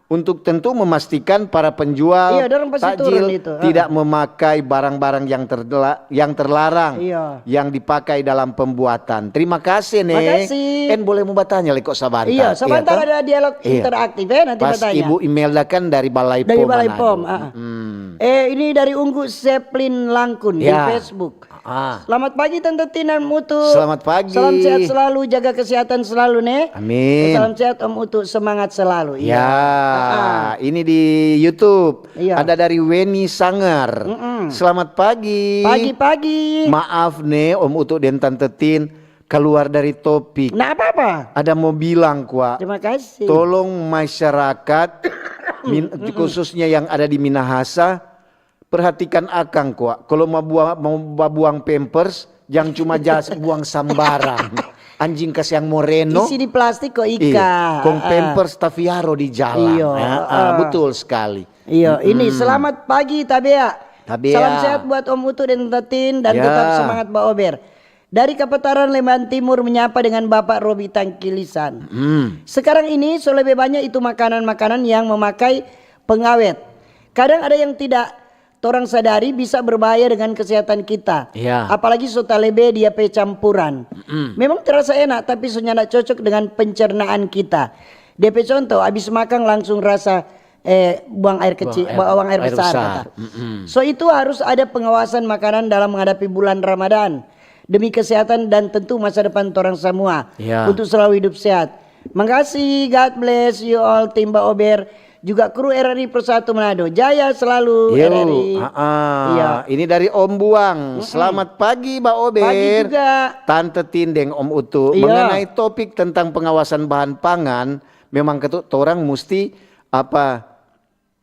Untuk tentu memastikan para penjual takjil tidak memakai barang-barang yang terla-, yang terlarang yang dipakai dalam pembuatan. Terima kasih, Ne. Makasih. En boleh mo batanya lei ko sabanta. Iya, sabanta ada dialog interaktif, eh, nanti batanya. Pas Ibu Imelda kan dari Balai Pom. Dari Balai Pom, ah. Mm-mm. Eh, ini dari Unggu Seplin Langkun di Facebook. Ah. Selamat pagi, Tante Tin deng Utu. Selamat pagi. Salam sehat selalu, jaga kesehatan selalu, Ne. Amin. Salam sehat, Om Utu, semangat selalu. Iya. Ya, ini di YouTube. Iya. Ada dari Weni Sanger. Mm-mm. Selamat pagi. Pagi-pagi. Maaf, Ne, Om Utu deng Tante Tin. Keluar dari topik. Nah, apa-apa. Ada mau bilang, Kwa. Terima kasih. Tolong masyarakat, min- khususnya yang ada di Minahasa, perhatikan akang, Kwa. Kalau mau buang, mau babuang pampers, jang cuma jas buang sambarang. Anjing kasiang moreno. Isi di plastik kok, Iya, Ika. kong Ah. pampers tafiaro di jalan. Iyo, Ah, ah, ah. Betul sekali. Iyo, ini selamat pagi Tabea. Tabea. Salam sehat buat Om Utu dan Tatin dan Ya. Tetap semangat Ba Ober. Dari Kapataran Lemban Timur menyapa dengan Bapak Robi Tangkilisan. Hmm. Sekarang ini so lebe banya itu makanan-makanan yang memakai pengawet. Kadang ada yang tidak torang sadari bisa berbahaya dengan kesehatan kita. Ya. Apalagi so talebe dia pe campuran. Memang terasa enak, tapi so nyanda cocok dengan pencernaan kita. Dia pe contoh, abis makang langsung rasa eh, buang air kecil, air- buang air air besar. besar. Kata. So itu harus ada pengawasan makanan dalam menghadapi bulan Ramadan demi kesehatan dan tentu masa depan torang semua Ya. Untuk selalu hidup sehat. Makasih, God bless you all, tim Ba Ober, juga kru R R I Persatu Manado. Jaya selalu Yo, R R I. ah, ah. Iya. Ini dari Om Buang. Selamat pagi, Ba Ober. Pagi juga. Tante Tin deng Om Utu. Iya. Mengenai topik tentang pengawasan bahan pangan, memang ketu torang musti apa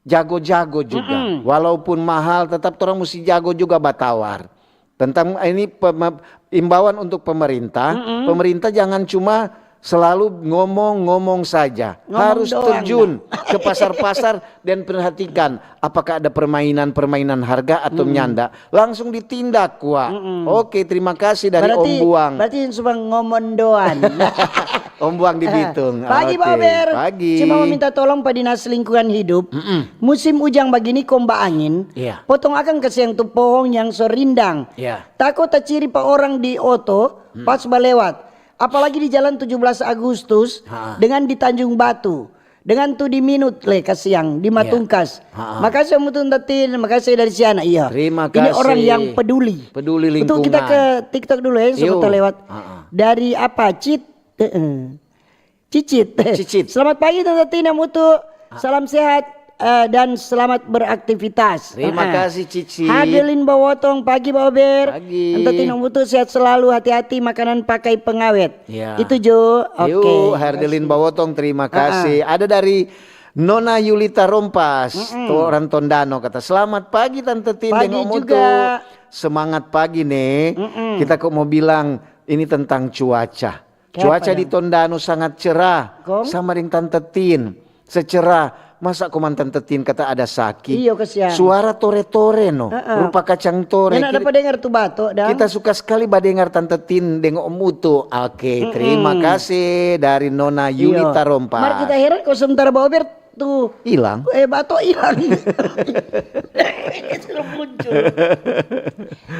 jago-jago juga. Walaupun mahal, tetap torang musti jago juga batawar. Tentang ini pema- imbauan untuk pemerintah, pemerintah jangan cuma selalu ngomong-ngomong saja. Ngomong Harus doang, terjun ke pasar-pasar dan perhatikan apakah ada permainan-permainan harga atau nyanda. Langsung ditindak, Kwa. Oke, terima kasih dari Om Buang. Berarti yang cuma ngomong doang. Om Buang di Bitung. Pagi, Oke, Ba Ober. Pagi. Cuma mau minta tolong pa Dinas Lingkungan Hidup. Musim ujang bagini kong baangin, Iya. potong akang kasiang tu pohong yang so rindang. Iya. Tako taciri pa orang di oto pas balewat. Apalagi di Jalan tujuh belas Agustus Ha. dengan di Tanjung Batu. Dengan tu di Minut le kasiang, di Matungkas. Ha. Makasih Om Utu Tatin, makasih dari Siana. Iya. Terima Ini orang kasih. Yang peduli. Peduli Betul, kita lingkungan. ke TikTok dulu ya, Yuk. sebentar lewat. Ha-ha. Dari apa? Cit. Eh, eh. Cicit. Cicit. Selamat pagi Tante Tina Mutu. Salam sehat eh, dan selamat beraktivitas. Terima Eh, eh. kasih, Cicit. Hadelin Bawotong, pagi Ba Ober. Pagi. Tante Tina Mutu sehat selalu, hati-hati makanan pakai pengawet. Ya. Itu Jo. Oke. Yuk, Herdelin Bawotong, terima kasih. Ada dari Nona Yulita Rompas, tu orang Tondano, kata, "Selamat pagi Tante Tin Pagi deng Om Utu." juga. Semangat pagi nih. Kita kok mau bilang ini tentang cuaca. Cuaca di Tondano sangat cerah, sama deng Tante Tin. Secerah, masa koman Tante Tin kata ada saki? Iyo, kasiang. Suara tore-tore no, rupa kacang tore. Yang ada Kita- pada dengar tu bato dang. Kita suka sekali badengar Tante Tin deng Om Utu. Oke, terima kasih dari Nona Yulita Rompas. Mar kita heran kok sementara Ba Ober tu Hilang. Eh, bato hilang. Sudah muncul.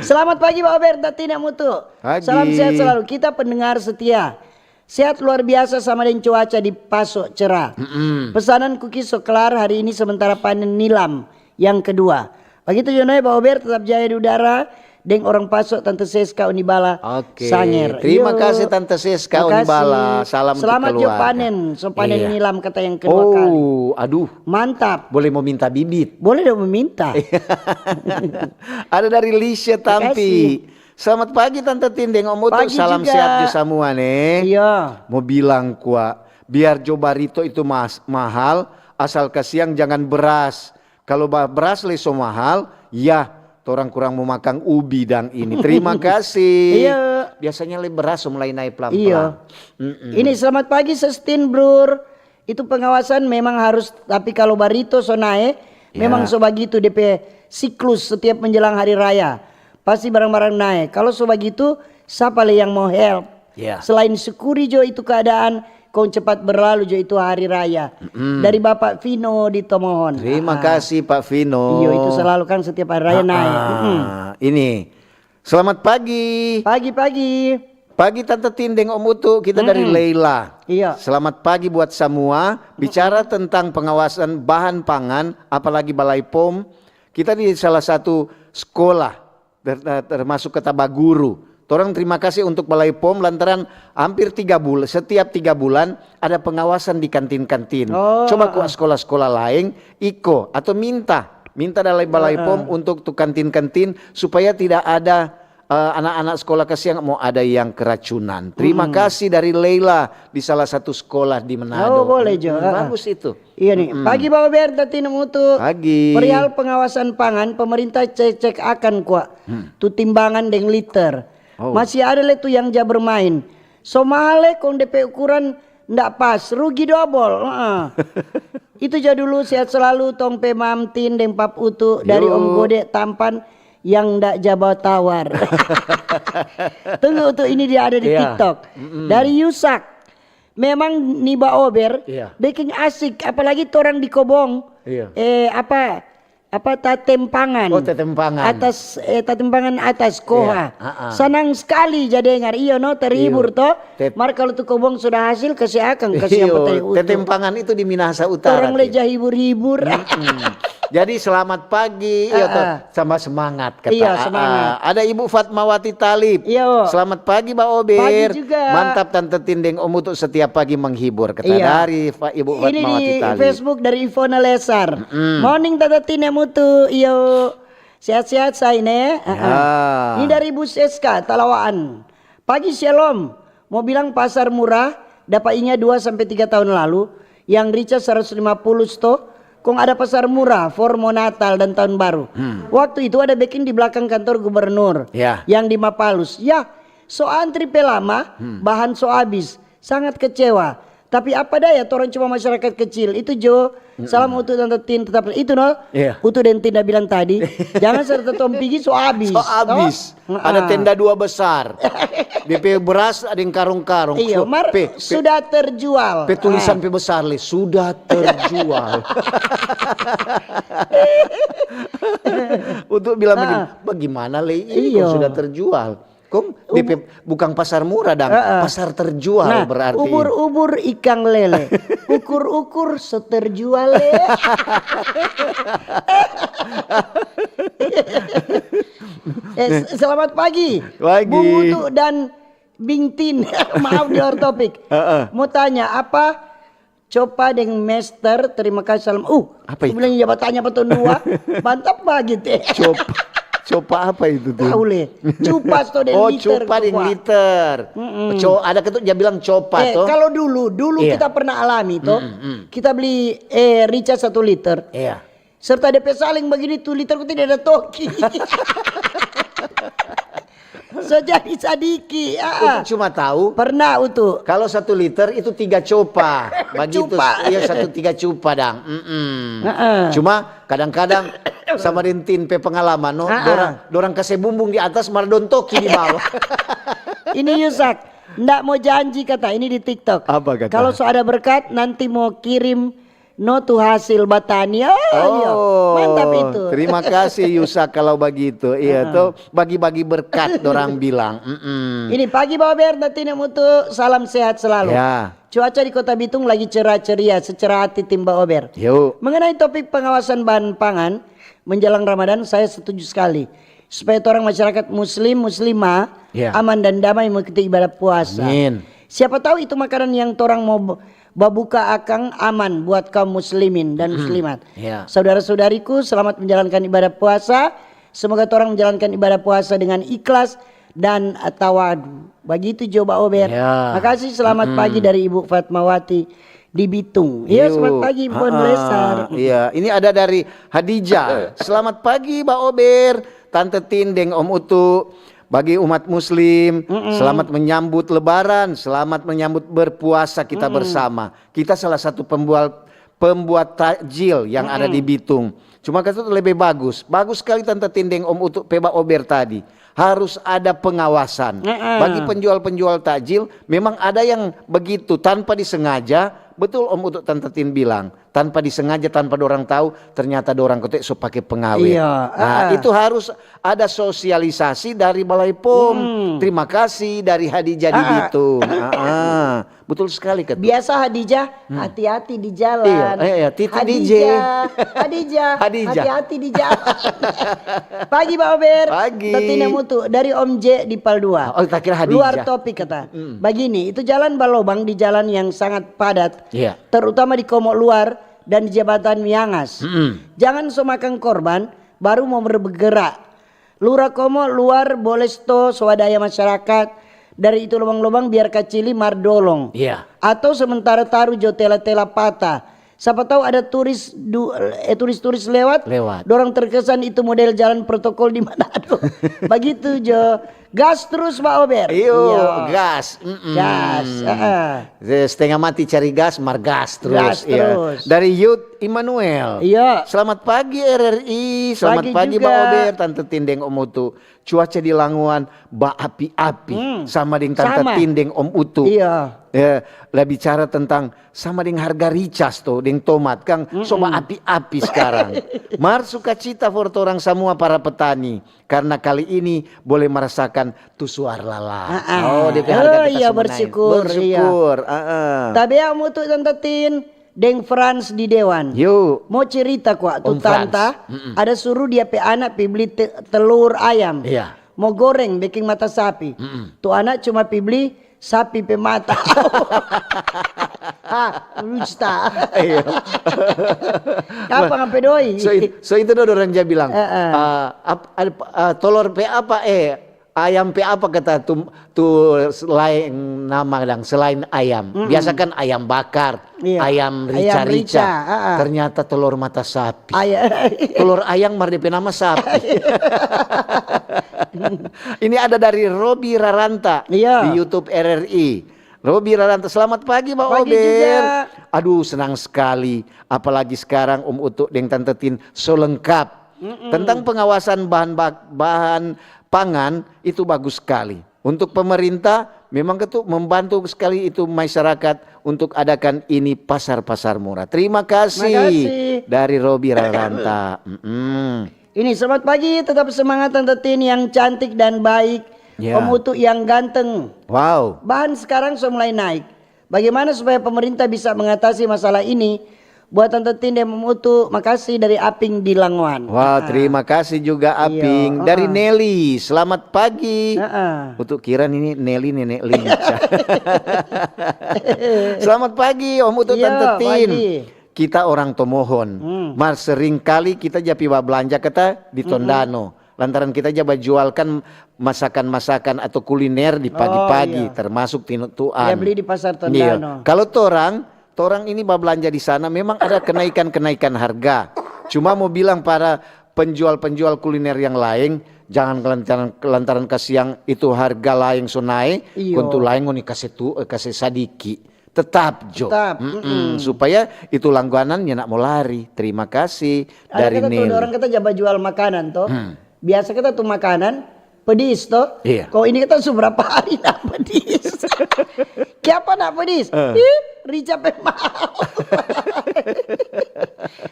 Selamat pagi Ba Ober, Tante Tina Mutu. Pagi. Salam sehat selalu. Kita pendengar setia. Sehat luar biasa sama deng cuaca di Paso cerah. Pesanan kuki so klar hari ini sementara panen nilam yang kedua. Bagitu jo noe Ba Ober, tetap jaya di udara deng orang Paso, Tante Seska, Unibala, Oke, Sanger. terima Yo. kasih Tante Seska, Makasih. Unibala. Salam untuk Selamat jo keluarga. Panen, so panen Iya. Nilam kata yang kedua kali. Oh, aduh. Mantap. Boleh mau minta bibit. Boleh dong meminta. Ada dari Lisha Tampi. Selamat pagi Tante Tin deng Om Utu. Pagi Salam juga. Sehat jo samua ne. Iya. Mau bilang kwa, biar jo barito itu mas, mahal, asal kasiang jangan beras. Kalau ba, beras le so mahal, ya torang kurang mau makang ubi dang ini. Terima kasih. Iya. Biasanya le beras so mulai naik pelan-pelan. Iya. Ini selamat pagi Sestin Brur. Itu pengawasan memang harus, tapi kalau barito so nae, memang Ya. So bagitu depe siklus setiap menjelang hari raya. Pasti barang-barang nae. Kalau so bagitu, sapa le yang mau help? Ya. Selain syukuri jo itu keadaan, kong cepat berlalu jo itu hari raya. Dari Bapak Vino di Tomohon. Terima Ah. kasih Pak Vino. Iyo, itu selalu kan setiap hari raya nae. Mm-mm. Ah, ini. Selamat pagi. Pagi-pagi. Pagi Tante Tin deng Om Utu, kita dari Leila. Iya. Selamat pagi buat semua. Bicara tentang pengawasan bahan pangan, apalagi Balai Pom, kita di salah satu sekolah, ter- termasuk kata baguru. Torang terima kasih untuk Balai Pom lantaran hampir tiga bulan, setiap tiga bulan ada pengawasan di kantin-kantin. Oh, Coba ah. Kwa sekolah-sekolah laeng iko atau minta, minta dari Balai Pom untuk tu kantin-kantin supaya tidak ada Eh, anak-anak sekolah, kasihan mau ada yang keracunan. Terima kasih dari Leila di salah satu sekolah di Manado. Oh, boleh jo. Hmm, Ah, ah. Bagus itu. Iya nih, pagi Bawa Ber, Tatina Mutu. Pagi. Perihal pengawasan pangan, pemerintah cek-cek akan kwa tu timbangan deng liter. Oh. Masih ada le tu yang ja bermain. So mahal le, kong depe ukuran ndak pas, rugi dobol. Heeh. Itu ja dulu, sehat selalu tong pe Mam Tin deng Pap Utu dari Om Gode Tampan yang ndak ja bawa tawar. Tunggu Utu, ini dia ada di Iya. TikTok. Dari Yusak. Memang ni Baober Iya. bikin asik, apalagi torang di kobong. Iya. Eh, apa apa tatempangan. Oh, tatempangan. Atas eh, tatempangan atas koha. Iya, ah, ah. Sanang sekali ja dengar. Iyo no, terhibur Iyo. To. Tet- Mar kalau tu kobong sudah hasil, kasi akang, kasi yang Iyo, petai utu. Tatempangan itu di Minahasa Utara. Torang le Ti. ja hibur-hibur. Hmm. Jadi selamat pagi, iya Ah, toh, ah. Sama semangat kata. Iya, Ah, semangat. ah. Ada Ibu Fatmawati Talib. Iyo. Selamat pagi, Baober. Pagi juga. Mantap Tante Tin deng Om Utu, setiap pagi menghibur kata Iya. dari Fa- Ibu Ini Fatmawati di Talib. Facebook dari Ivona Lesar. Morning Tata Tin deng Om Utu, iyo. Sehat-sehat say ne. Ah, ah. Ya. Ini dari Ibu Seska Talawaan. Pagi Shalom. Mau bilang pasar murah, dapa inga dua sampe tiga tahun lalu, yang rica seratus lima puluh sto, kong ada pasar murah for mo Natal dan tahun baru. Waktu itu ada bikin di belakang kantor gubernur Ya. yang di Mapalus. Ya, so antri pe lama, bahan so abis. Sangat kecewa. Tapi apa daya, torang cuma masyarakat kecil. Itu jo, salam untuk Tante Tin, tetap itu no. Iya. Utu deng Tin da bilang tadi, jangan serta tong pigi so abis. So abis. To? Ada Heeh. Tenda dua besar. Dia pe beras ada yang karung-karung. Iyo, So, mar pe- pe- sudah terjual. Pe tulisan Ah. pe besar le, sudah terjual. Untuk bilang begini, Ah. bagaimana le ini Iyo. kok sudah terjual? Kong di pe- bukan pasar murah dang, Ah, ah. Pasar terjual Nah, berarti. Ubur-ubur ikang lele, ukur-ukur so terjual le. Eh, s- selamat pagi. Pagi. Bung Utu dan Bing Tin. Maaf di luar topik. Heeh. Mau tanya apa? Copa deng Mester, terima kasih salam. Uh, Apa itu? Bilang ya, batanya apa tahun dua? Mantap bagi teh. Copa, copa apa itu tuh? Tahu le. Cupas to deng Oh, liter copa tuh, deng Pak. Liter. Co, ada ketuk dia bilang copa Eh, toh. Kalau dulu, dulu Iya. Kita pernah alami toh. Kita beli eh rica satu liter. Iya. Serta depe saling begini tu liter ku tidak ada toki. So jadi sadiki. Ah, ah. Utu cuma tahu Pernah Utu. Kalau satu liter itu tiga copa, begitu. Cupa. Iya, satu tiga cupa dang. Mm-mm. Heeh. Cuma kadang-kadang sama deng Tin pe pengalaman, no, Ah, ah. dorang dorang kase bumbung di atas, mar dong toki di bawah. Ini Yusak, ndak mau janji kata ini di TikTok. Apa kata? Kalau so ada berkat nanti mau kirim no tu hasil batani. Oh, iya. Mantap itu. Terima kasih Yusak kalau begitu. Iya tuh, bagi-bagi berkat dorang bilang. Mm-mm. Ini pagi Bawa Ber, Tati Nemutu, salam sehat selalu. Ya. Cuaca di Kota Bitung lagi cerah ceria, secerah hati tim Baober. Yuk. Mengenai topik pengawasan bahan pangan menjelang Ramadan, saya setuju sekali. Supaya orang masyarakat muslim, muslimah, Ya. aman dan damai mengikuti ibadah puasa. Amin. Siapa tahu itu makanan yang torang mau b- babuka akang aman buat kaum muslimin dan muslimat. Ya. Saudara-saudariku, selamat menjalankan ibadah puasa. Semoga torang menjalankan ibadah puasa dengan ikhlas dan tawadu. Begitu jo Baober. Ya. Makasih, selamat pagi dari Ibu Fatmawati di Bitung. Iya, Yuk. selamat pagi Ibu Wan Ha-ha. Lesar. Iya, ini ada dari Hadijah. Selamat pagi Baober, Tante Tin deng Om Utu. Bagi umat muslim, selamat menyambut lebaran, selamat menyambut berpuasa kita bersama. Kita salah satu pembuat pembuat takjil yang ada di Bitung. Cuma kata itu lebih bagus. Bagus sekali Tante Tin deng Om Utu pe Baober tadi. Harus ada pengawasan. Heeh. Bagi penjual-penjual takjil, memang ada yang begitu tanpa disengaja. Betul Om Utu Tante Tin bilang, tanpa disengaja, tanpa dorang tahu, ternyata dorang kote so pake pengawet. Iya, Nah, heeh. Itu harus ada sosialisasi dari Balai Pom. Terima kasih dari Hadijah di Ah. Bitung. Ah, ah. Betul sekali kata. Biasa Hadijah, hati-hati di jalan. Iya, eh, iya, titi Hadijah, D J. Hadijah, Hadijah. Hati-hati di jalan. Pagi Baober. Pagi. Tati Nemutu dari Om J di Pal dua. Oh, tak kira Hadijah. Luar topik kata. Begini, itu jalan balobang di jalan yang sangat padat. Iya. Terutama di Komo Luar dan di Jabatan Miangas. Mm-mm. Jangan so makan korban, baru mau bergerak. Lura komo luar boleh sto swadaya masyarakat dari itu lobang-lobang biar kacili mar dolong. Iya. Atau sementara taru jo tela-tela pata. Sapa tahu ada turis du, eh, turis-turis lewat, Lewat. Dorang terkesan itu model jalan protokol di Manado. Bagitu jo. Gas terus Pak Ober. Iyo, Iya. Gas. Mm-mm. Gas. Heeh. Setengah mati cari gas, mar gas terus. Gas Iya. terus. Dari Youth Immanuel. Iya. Selamat pagi R R I, selamat Pagi pagi, juga. Pak Ober, Tante Tin deng Om Utu. Cuaca di Langowan baapi-api, Hmm. sama deng Tante Sama. Tin deng Om Utu. Iya. Ya, lah bicara tentang sama deng harga ricas to, deng tomat kang, so baapi-api sekarang. Mar sukacita for torang samua para petani, karena kali ini boleh merasakan tu suar lala. Ah, ah. Oh, depe harga Oh, kita iya, so menaik. bersyukur, iya. Bersyukur, ah, ah. Tabea Om Utu, Tante Tin deng Frans di Dewan. Yuk. Mo cerita kwa tu Om Frans. tanta ada suru dia pe anak pi beli te- telur ayam. Iya. Mo goreng beking mata sapi. Tu anak cuma pi beli sapi pe mata. Ah, lusta. Iya. Kapan ngampe doi? So, it- so itu do orang ja bilang, Eh, eh. ah, ap- ada pa- ah, tolor pe apa eh ayam pe apa kata tu tu lain nama dang selain ayam. Biasa kan ayam bakar, Iya. ayam Ayam rica-rica. rica, ah, ah. Ternyata telur mata sapi. Ayam. Telur ayam mar depe nama sapi. Ini ada dari Robi Raranta Iya. di YouTube R R I. Robi Raranta, selamat pagi Pak Pagi Ober. juga. Aduh, senang sekali. Apalagi sekarang Om Utu deng Tante Tin so lengkap. Tentang pengawasan bahan bak- bahan pangan itu bagus sekali. Untuk pemerintah memang itu membantu sekali itu masyarakat untuk adakan ini pasar-pasar murah. Terima kasih, Makasih. Dari Robi Raranta. Mm-mm. Ini selamat pagi, tetap semangat Tante Tin yang cantik dan baik. Ya. Om Utu yang ganteng. Wow. Bahan sekarang so mulai naik. Bagaimana supaya pemerintah bisa mengatasi masalah ini? Buat Tante Tin deng Om Utu, makasih dari Aping di Langowan. Wah, Ah. terima kasih juga Iya, Aping. ah. Dari Nelly, selamat pagi. Heeh. Untuk kira ini Nelly nenek lincah. Selamat pagi Om Utu, Iya, Tante Tin. Pagi. Kita orang Tomohon. Hmm. Mar sering kali kita ja pi bablanja kata di Tondano. Lantaran kita ja bajualkan masakan-masakan atau kuliner di pagi-pagi, Oh, iya. Termasuk tinu tuan. Ya, beli di Pasar Iya. Tondano. Kalau torang, torang ini bablanja di sana memang ada kenaikan-kenaikan harga. Cuma mau bilang para penjual-penjual kuliner yang lain, jangan lantaran, lantaran kasiang itu harga laeng so nae, Iyo. Kontu laeng ngoni kase tu, eh, kase sadiki. Tetap jo. Tetap, Mm-mm. Supaya itu langganan nyanda mo lari. Terima kasih Ada dari kata tu Nelly. Orang kata ja bajual makanan to. Hmm. Biasa kata tu makanan pedis to. Iya. Kong ini kata su berapa hari nda pedis. Kiapa nda pedis? Eh. Ih, rica pe mahal.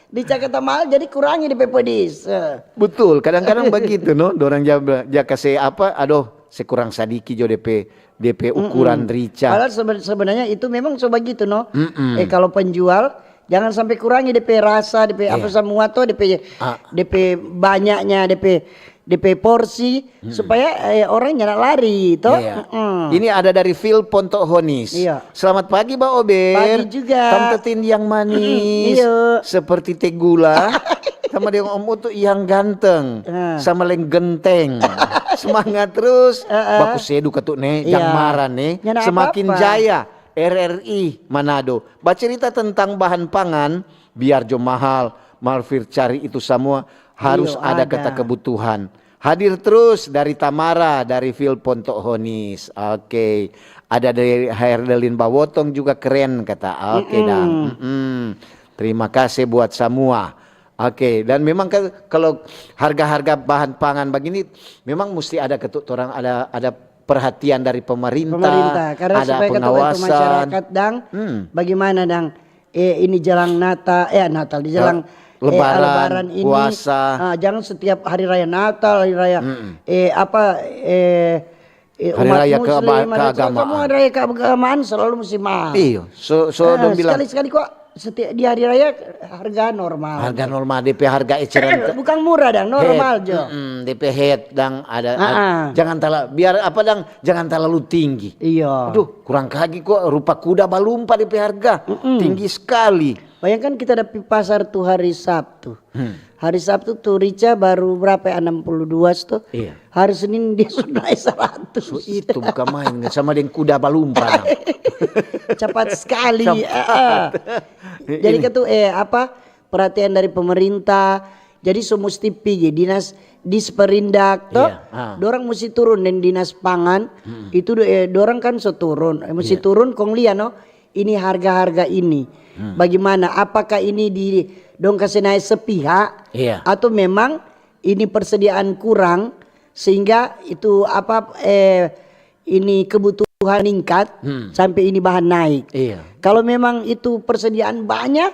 Rica kata mahal jadi kurangi depe pedis. Eh. Betul, kadang-kadang begitu no, dorang ja, ja kase apa, aduh, se kurang sadiki jo depe depe ukuran rica. Padahal sebe- sebenarnya itu memang so begitu no. Mm-mm. Eh, kalau penjual jangan sampai kurangi depe rasa, depe apa Iya. Semua to, depe Ah. depe banyaknya, depe depe porsi supaya eh, orang nyanda lari to. Iya. Mm-mm. Ini ada dari Phil Pontok Honis. Iya. Selamat pagi, Ba Ober. Pagi juga. Tante Tin yang manis. Iya. Seperti teh gula. Sama deng Om Utu yang ganteng. Ah. Sama leng genteng. Semangat terus. Ah, ah. Baku sedu katu ne, jang Iya. mara ne. Nyanda Semakin apa-apa. jaya. R R I Manado. Bacerita tentang bahan pangan, biar jo mahal, Marfir cari itu samua harus Iyo, ada ada. Kata kebutuhan. Hadir terus dari Tamara, dari Phil Pontok Honis. Oke. Ada dari Herdelin Bawotong juga keren kata. Oke, dang. Mm-mm. Terima kasih buat samua. Oke, dan memang kan kalau harga-harga bahan pangan begini memang mesti ada ketuk orang ada ada perhatian dari pemerintah, Pemerintah, karena ada supaya kata pengawasan. Masyarakat dang, Hmm. bagaimana dang, eh, ini jelang Natal, eh, Natal di jelang Lebaran, eh, Lebaran ini, puasa. Ah, jangan setiap hari raya Natal, hari raya, Mm-mm. eh, apa, eh, eh, Hari umat raya Muslim, keaba- hari raya keagamaan. Semua hari raya keagamaan selalu mesti mahal. Iyo, so, so Ah, dong bilang sekali-sekali kok setiap di hari raya harga normal. harga normal, D P harga eceran. Bukan murah dang, normal Head, jo. Mm-mm, D P head dang ada, Ah, ah. jangan terlalu biar apa dang jangan terlalu tinggi. Iya. Aduh, kurang kagi kok rupa kuda balumpa D P harga. Mm-mm. Tinggi sekali. Bayangkan kita ada pi pasar tu hari Sabtu. Hmm. Hari Sabtu tu rica baru berapa ya, enam puluh dua to? Iya. Hari Senin dia sudah naik seratus. So itu bukan main, sama dengan kuda balumpa. Cepat sekali. Cepat. Ah, ah. Jadi kan tu, eh, apa, perhatian dari pemerintah. Jadi so musti pigi dinas disperindak to. Iya, ah. Dorang musti turun dan dinas pangan. Hmm. Itu do-, eh, dorang kan so turun. Eh, musti turun kong lia no. Ini harga-harga ini. Hmm. Bagaimana? Apakah ini di dong kasih naik sepihak? Iya. Atau memang ini persediaan kurang sehingga itu apa, eh, ini kebutuhan meningkat, hmm, sampai ini bahan naik. Iya. Kalau memang itu persediaan banyak,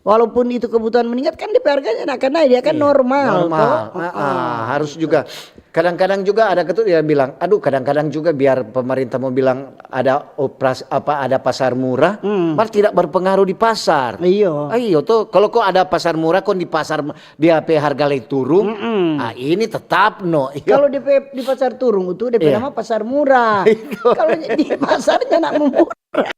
walaupun itu kebutuhan meningkat kan D P harganya akan naik, dia kan, iya, normal, normal. Toh? Ah, ah, harus juga. Kadang-kadang juga ada ketu yang bilang, aduh, kadang-kadang juga biar pemerintah mau bilang ada operasi apa, ada pasar murah, hmm, mar tidak berpengaruh di pasar. Iyo. Iyo tuh, kalau kok ada pasar murah, kok di pasar dia pe harga lei turung, mm-mm, ah, ini tetap no. Iya. Kalau di pe-, di pasar turung itu, dia pe, iya, nama pasar murah. Itu. Kalau di pasarnya nak murah.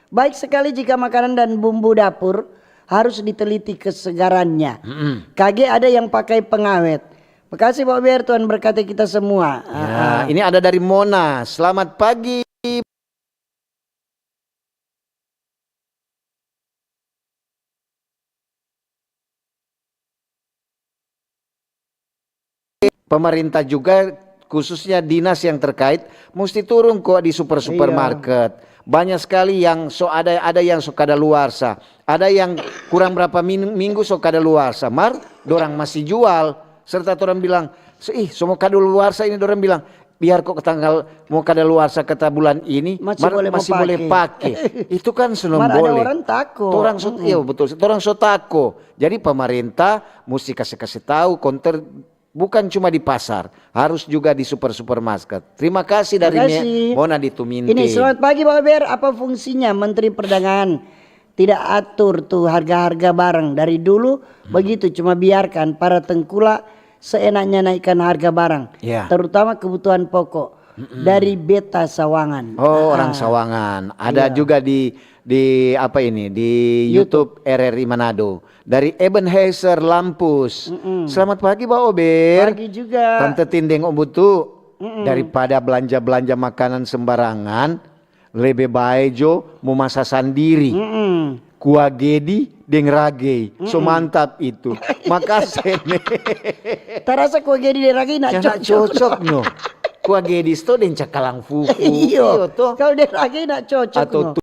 Baik sekali jika makanan dan bumbu dapur harus diteliti kesegarannya. Mm-mm. Kage ada yang pakai pengawet. Makasih, Pak Ber, Tuhan berkati kita semua. Ya, ah, ah, ini ada dari Mona. Selamat pagi. Pemerintah juga, khususnya dinas yang terkait, musti turun kok di super-supermarket. Iya. Banyak sekali yang so ada, ada yang so kadaluarsa, ada yang kurang berapa min-, minggu so kadaluarsa, mar dorang masih jual. Serta torang bilang, "Se-, ih, so mo kadaluarsa ini," dorang bilang, "Biar kok tanggal mo kadaluarsa kata bulan ini, masih mar-, boleh mo pake." Itu kan senang boleh. Mar ada orang tako. Torang so, mm-mm, iya, betul. Torang so tako. Jadi pemerintah musti kase-kase tahu konter bukan cuma di pasar, harus juga di super-supermarket. Terima kasih dari, terima kasih. Mona di Tuminting. Ini, selamat pagi, Pak Ber. Apa fungsinya Menteri Perdagangan tidak atur tu harga-harga barang dari dulu, hmm, begitu, cuma biarkan para tengkulak seenaknya naikkan harga barang, ya, terutama kebutuhan pokok. Mm-mm. Dari Beta Sawangan. Oh, orang, ah, Sawangan. Ada, iya, juga di, di apa ini, di YouTube. YouTube R R I Manado. Dari Ebenezer Lampus. Mm-mm. Selamat pagi, Ba Ober. Pagi juga. Tante Tin deng Om Butu. Mm-mm. Daripada belanja-belanja makanan sembarangan, lebe bae jo mo masa sandiri. Mm-mm. Kuah gedi deng ragei, so, mm-mm, mantap itu. Makase ne. Tarasa kuah gedi deng ragei nak cocok. Cocok no. Kuah gedi sto deng cakalang fufu. Iyo. Iyo to. Kalau deng ragei nak cocok no. Atau tu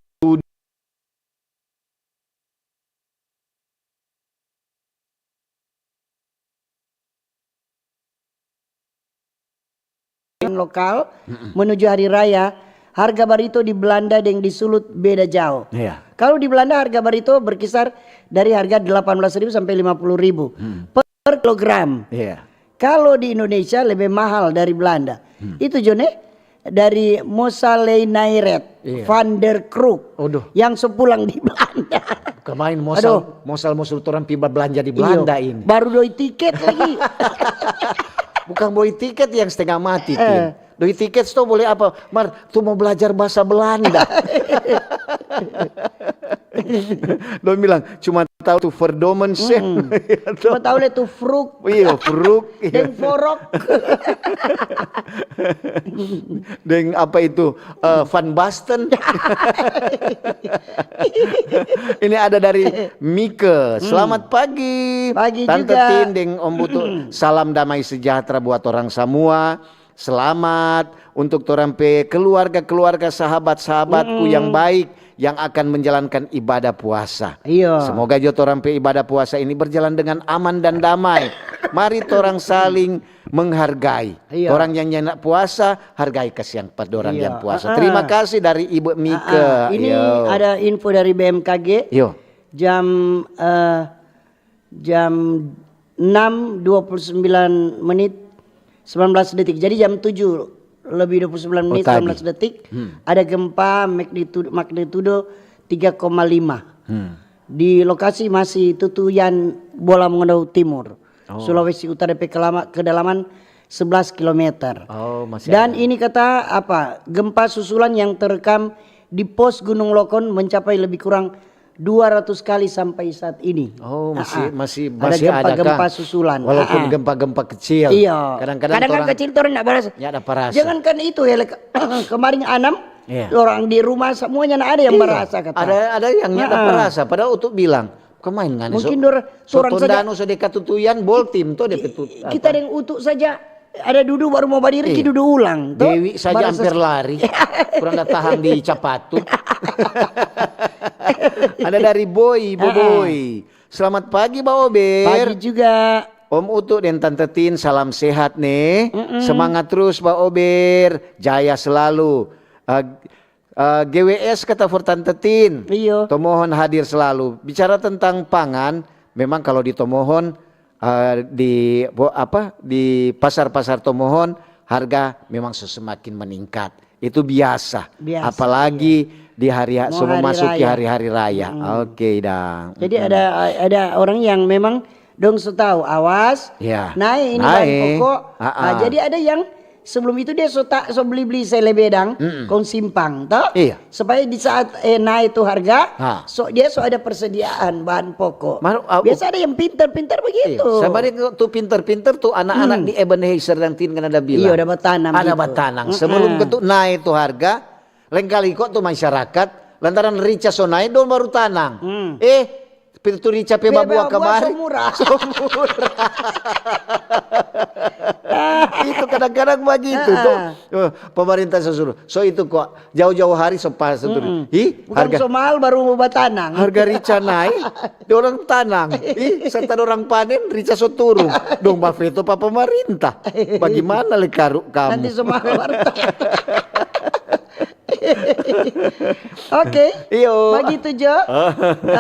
lokal, mm-mm, menuju hari raya, harga barito di Belanda deng di Sulut beda jao. Iya. Kalau di Belanda harga barito berkisar dari harga delapan belas ribu sampai lima puluh ribu, hmm, per kilogram. Iya. Kalau di Indonesia lebih mahal dari Belanda. Hmm. Itu jo ne, dari Mosaleinairet, iya, van der Kroeg, aduh, yang so pulang di Belanda. Bukan main, Mosal, aduh, Mosal mo suruh torang pi babelanja di, iyo, Belanda ini. Baru doi tiket lagi. Bukan boi tiket yang setengah mati, eh, Tin. Doi tiket sto boleh apa? Mar, tu mo belajar bahasa Belanda. Dong bilang, cuma tahu tu verdomme, mm-mm, sih. Cuma tahu le tu vroeg. Iyo, vroeg, iyo. Deng vorok. Deng apa itu? Eh, Van Basten. Ini ada dari Mike. Hmm. Selamat pagi. Pagi Tante juga. Tin deng Om Butu. Salam damai sejahtera buat orang semua. Selamat untuk torang pe keluarga-keluarga, sahabat-sahabatku, mm-mm, yang baik yang akan menjalankan ibadah puasa. Iya. Semoga jo torang pe ibadah puasa ini berjalan dengan aman dan damai. Mari torang saling menghargai. Iya. Torang yang nyanda puasa, hargai kasiang pa dorang, iya, yang puasa. Ah, ah. Terima kasih dari Ibu Mika. Ah, ah. Ini, yo, ada info dari B M K G. Yo. Jam, eh, jam enam dua puluh sembilan menit sembilan belas detik. Jadi jam tujuh lebih dua puluh sembilan menit, oh, tadi, sembilan belas detik, hmm, ada gempa magnitudo, magnitudo tiga koma lima. Hmm. Di lokasi masih Tutuyan, Bola Mongodou Timur. Oh. Sulawesi Utara, depe kelama-, kedalaman sebelas kilometer. Oh, masih Dan ada. Ini kata apa? Gempa susulan yang terekam di pos Gunung Lokon mencapai lebih kurang dua ratus kali sampai saat ini. Oh, masih Ah, ah. masih Ada masih ada gempa-gempa kah? Susulan. Walaupun Ah, ah. gempa-gempa kecil. Iya. Kadang-kadang Kadang kan orang kecil tu orang nggak berasa. Nggak ada perasa. Jangankan itu ya, le-, kemarin anam Iya. orang di rumah semuanya nggak ada yang Iya. Berasa kata. Ada ada yang nggak ada Ya. Perasa. Padahal untuk bilang, kemain ngani Mungkin so, dor-, so orang saja tondano so deka tutuyan bol tim to depe tut. Kita ada yang utuk saja ada dudu baru mau badiri, ki dudu ulang to. Dewi saja Baru hampir ses- lari. Kurang ada tahang di capatu. Ada dari Boy, Boboy. Selamat pagi, Ba Ober. Pagi juga. Om Utu dan Tante Tin, salam sehat nih. Semangat terus, Ba Ober. Jaya selalu. Eh, eh, G W S kata for Tante Tin. Iyo. Tomohon hadir selalu. Bicara tentang pangan, memang kalau di Tomohon, eh, di bo- apa, di pasar-pasar Tomohon, harga memang semakin meningkat. Itu biasa. Biasa, Apalagi di hari ha- Mau semua hari masuk di raya. Hari-hari raya. Oke, dang. Jadi ada ada orang yang memang dong so tahu, awas. Ya. Naik ini bahan Naik. Pokok. Ah, Ah, ah. Jadi ada yang sebelum itu dia so tak so beli-beli sele bedang, kong simpang, toh? Iya. Supaya di saat eh naik tu harga, Ha. so dia so ada persediaan bahan pokok. Mar- ah, Biasa ada yang pintar-pintar begitu. Iya, sama deng tu pinter-pinter tu anak-anak di Ebenezer dan Tin kan ada bilang. Iya, ada batanam Ada gitu. batanam. Sebelum ketu naik tu harga, lengkali kok tu masyarakat, lantaran rica so naik, dong baru tanang. Eh, tu rica pe Pe babua babua kamari. So murah. So murah. Itu kadang-kadang begitu tu. Oh, pemerintah so suruh. So itu kok jauh-jauh hari so pas tu. Ih, Bukan so mahal baru mau batanang. Harga rica naik, dorang tanang. Ih, serta dorang panen, rica so turung. Dong bafeto pa pemerintah. Bagaimana le karu kamu? Nanti so mahal baru. Oke. Iyo. Begitu jo.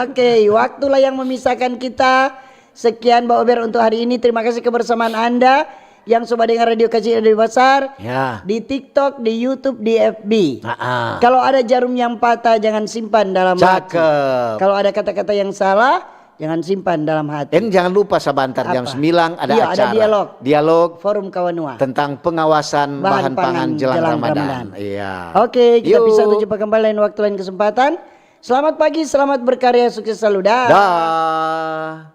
Oke, waktulah yang memisahkan kita. Sekian Ba Ober untuk hari ini. Terima kasih kebersamaan Anda yang so dengar Radio Kacil Radio Besar. Ya. Di TikTok, di YouTube, di F B. Ah, ah. Kalau ada jarum yang patah, jangan simpan dalam hati. Cakep. Kalau ada kata-kata yang salah, jangan simpan dalam hati. Dan jangan lupa sabantar jam Apa? sembilan ada Iya, ada acara. dialog. Dialog Forum Kawanua. Tentang pengawasan bahan, pangan, jelang, Ramadan. Iya. Oke, kita Yuk. Pisah tu jo pa kembali lain waktu, lain kesempatan. Selamat pagi, selamat berkarya, sukses selalu. Dah. Dah.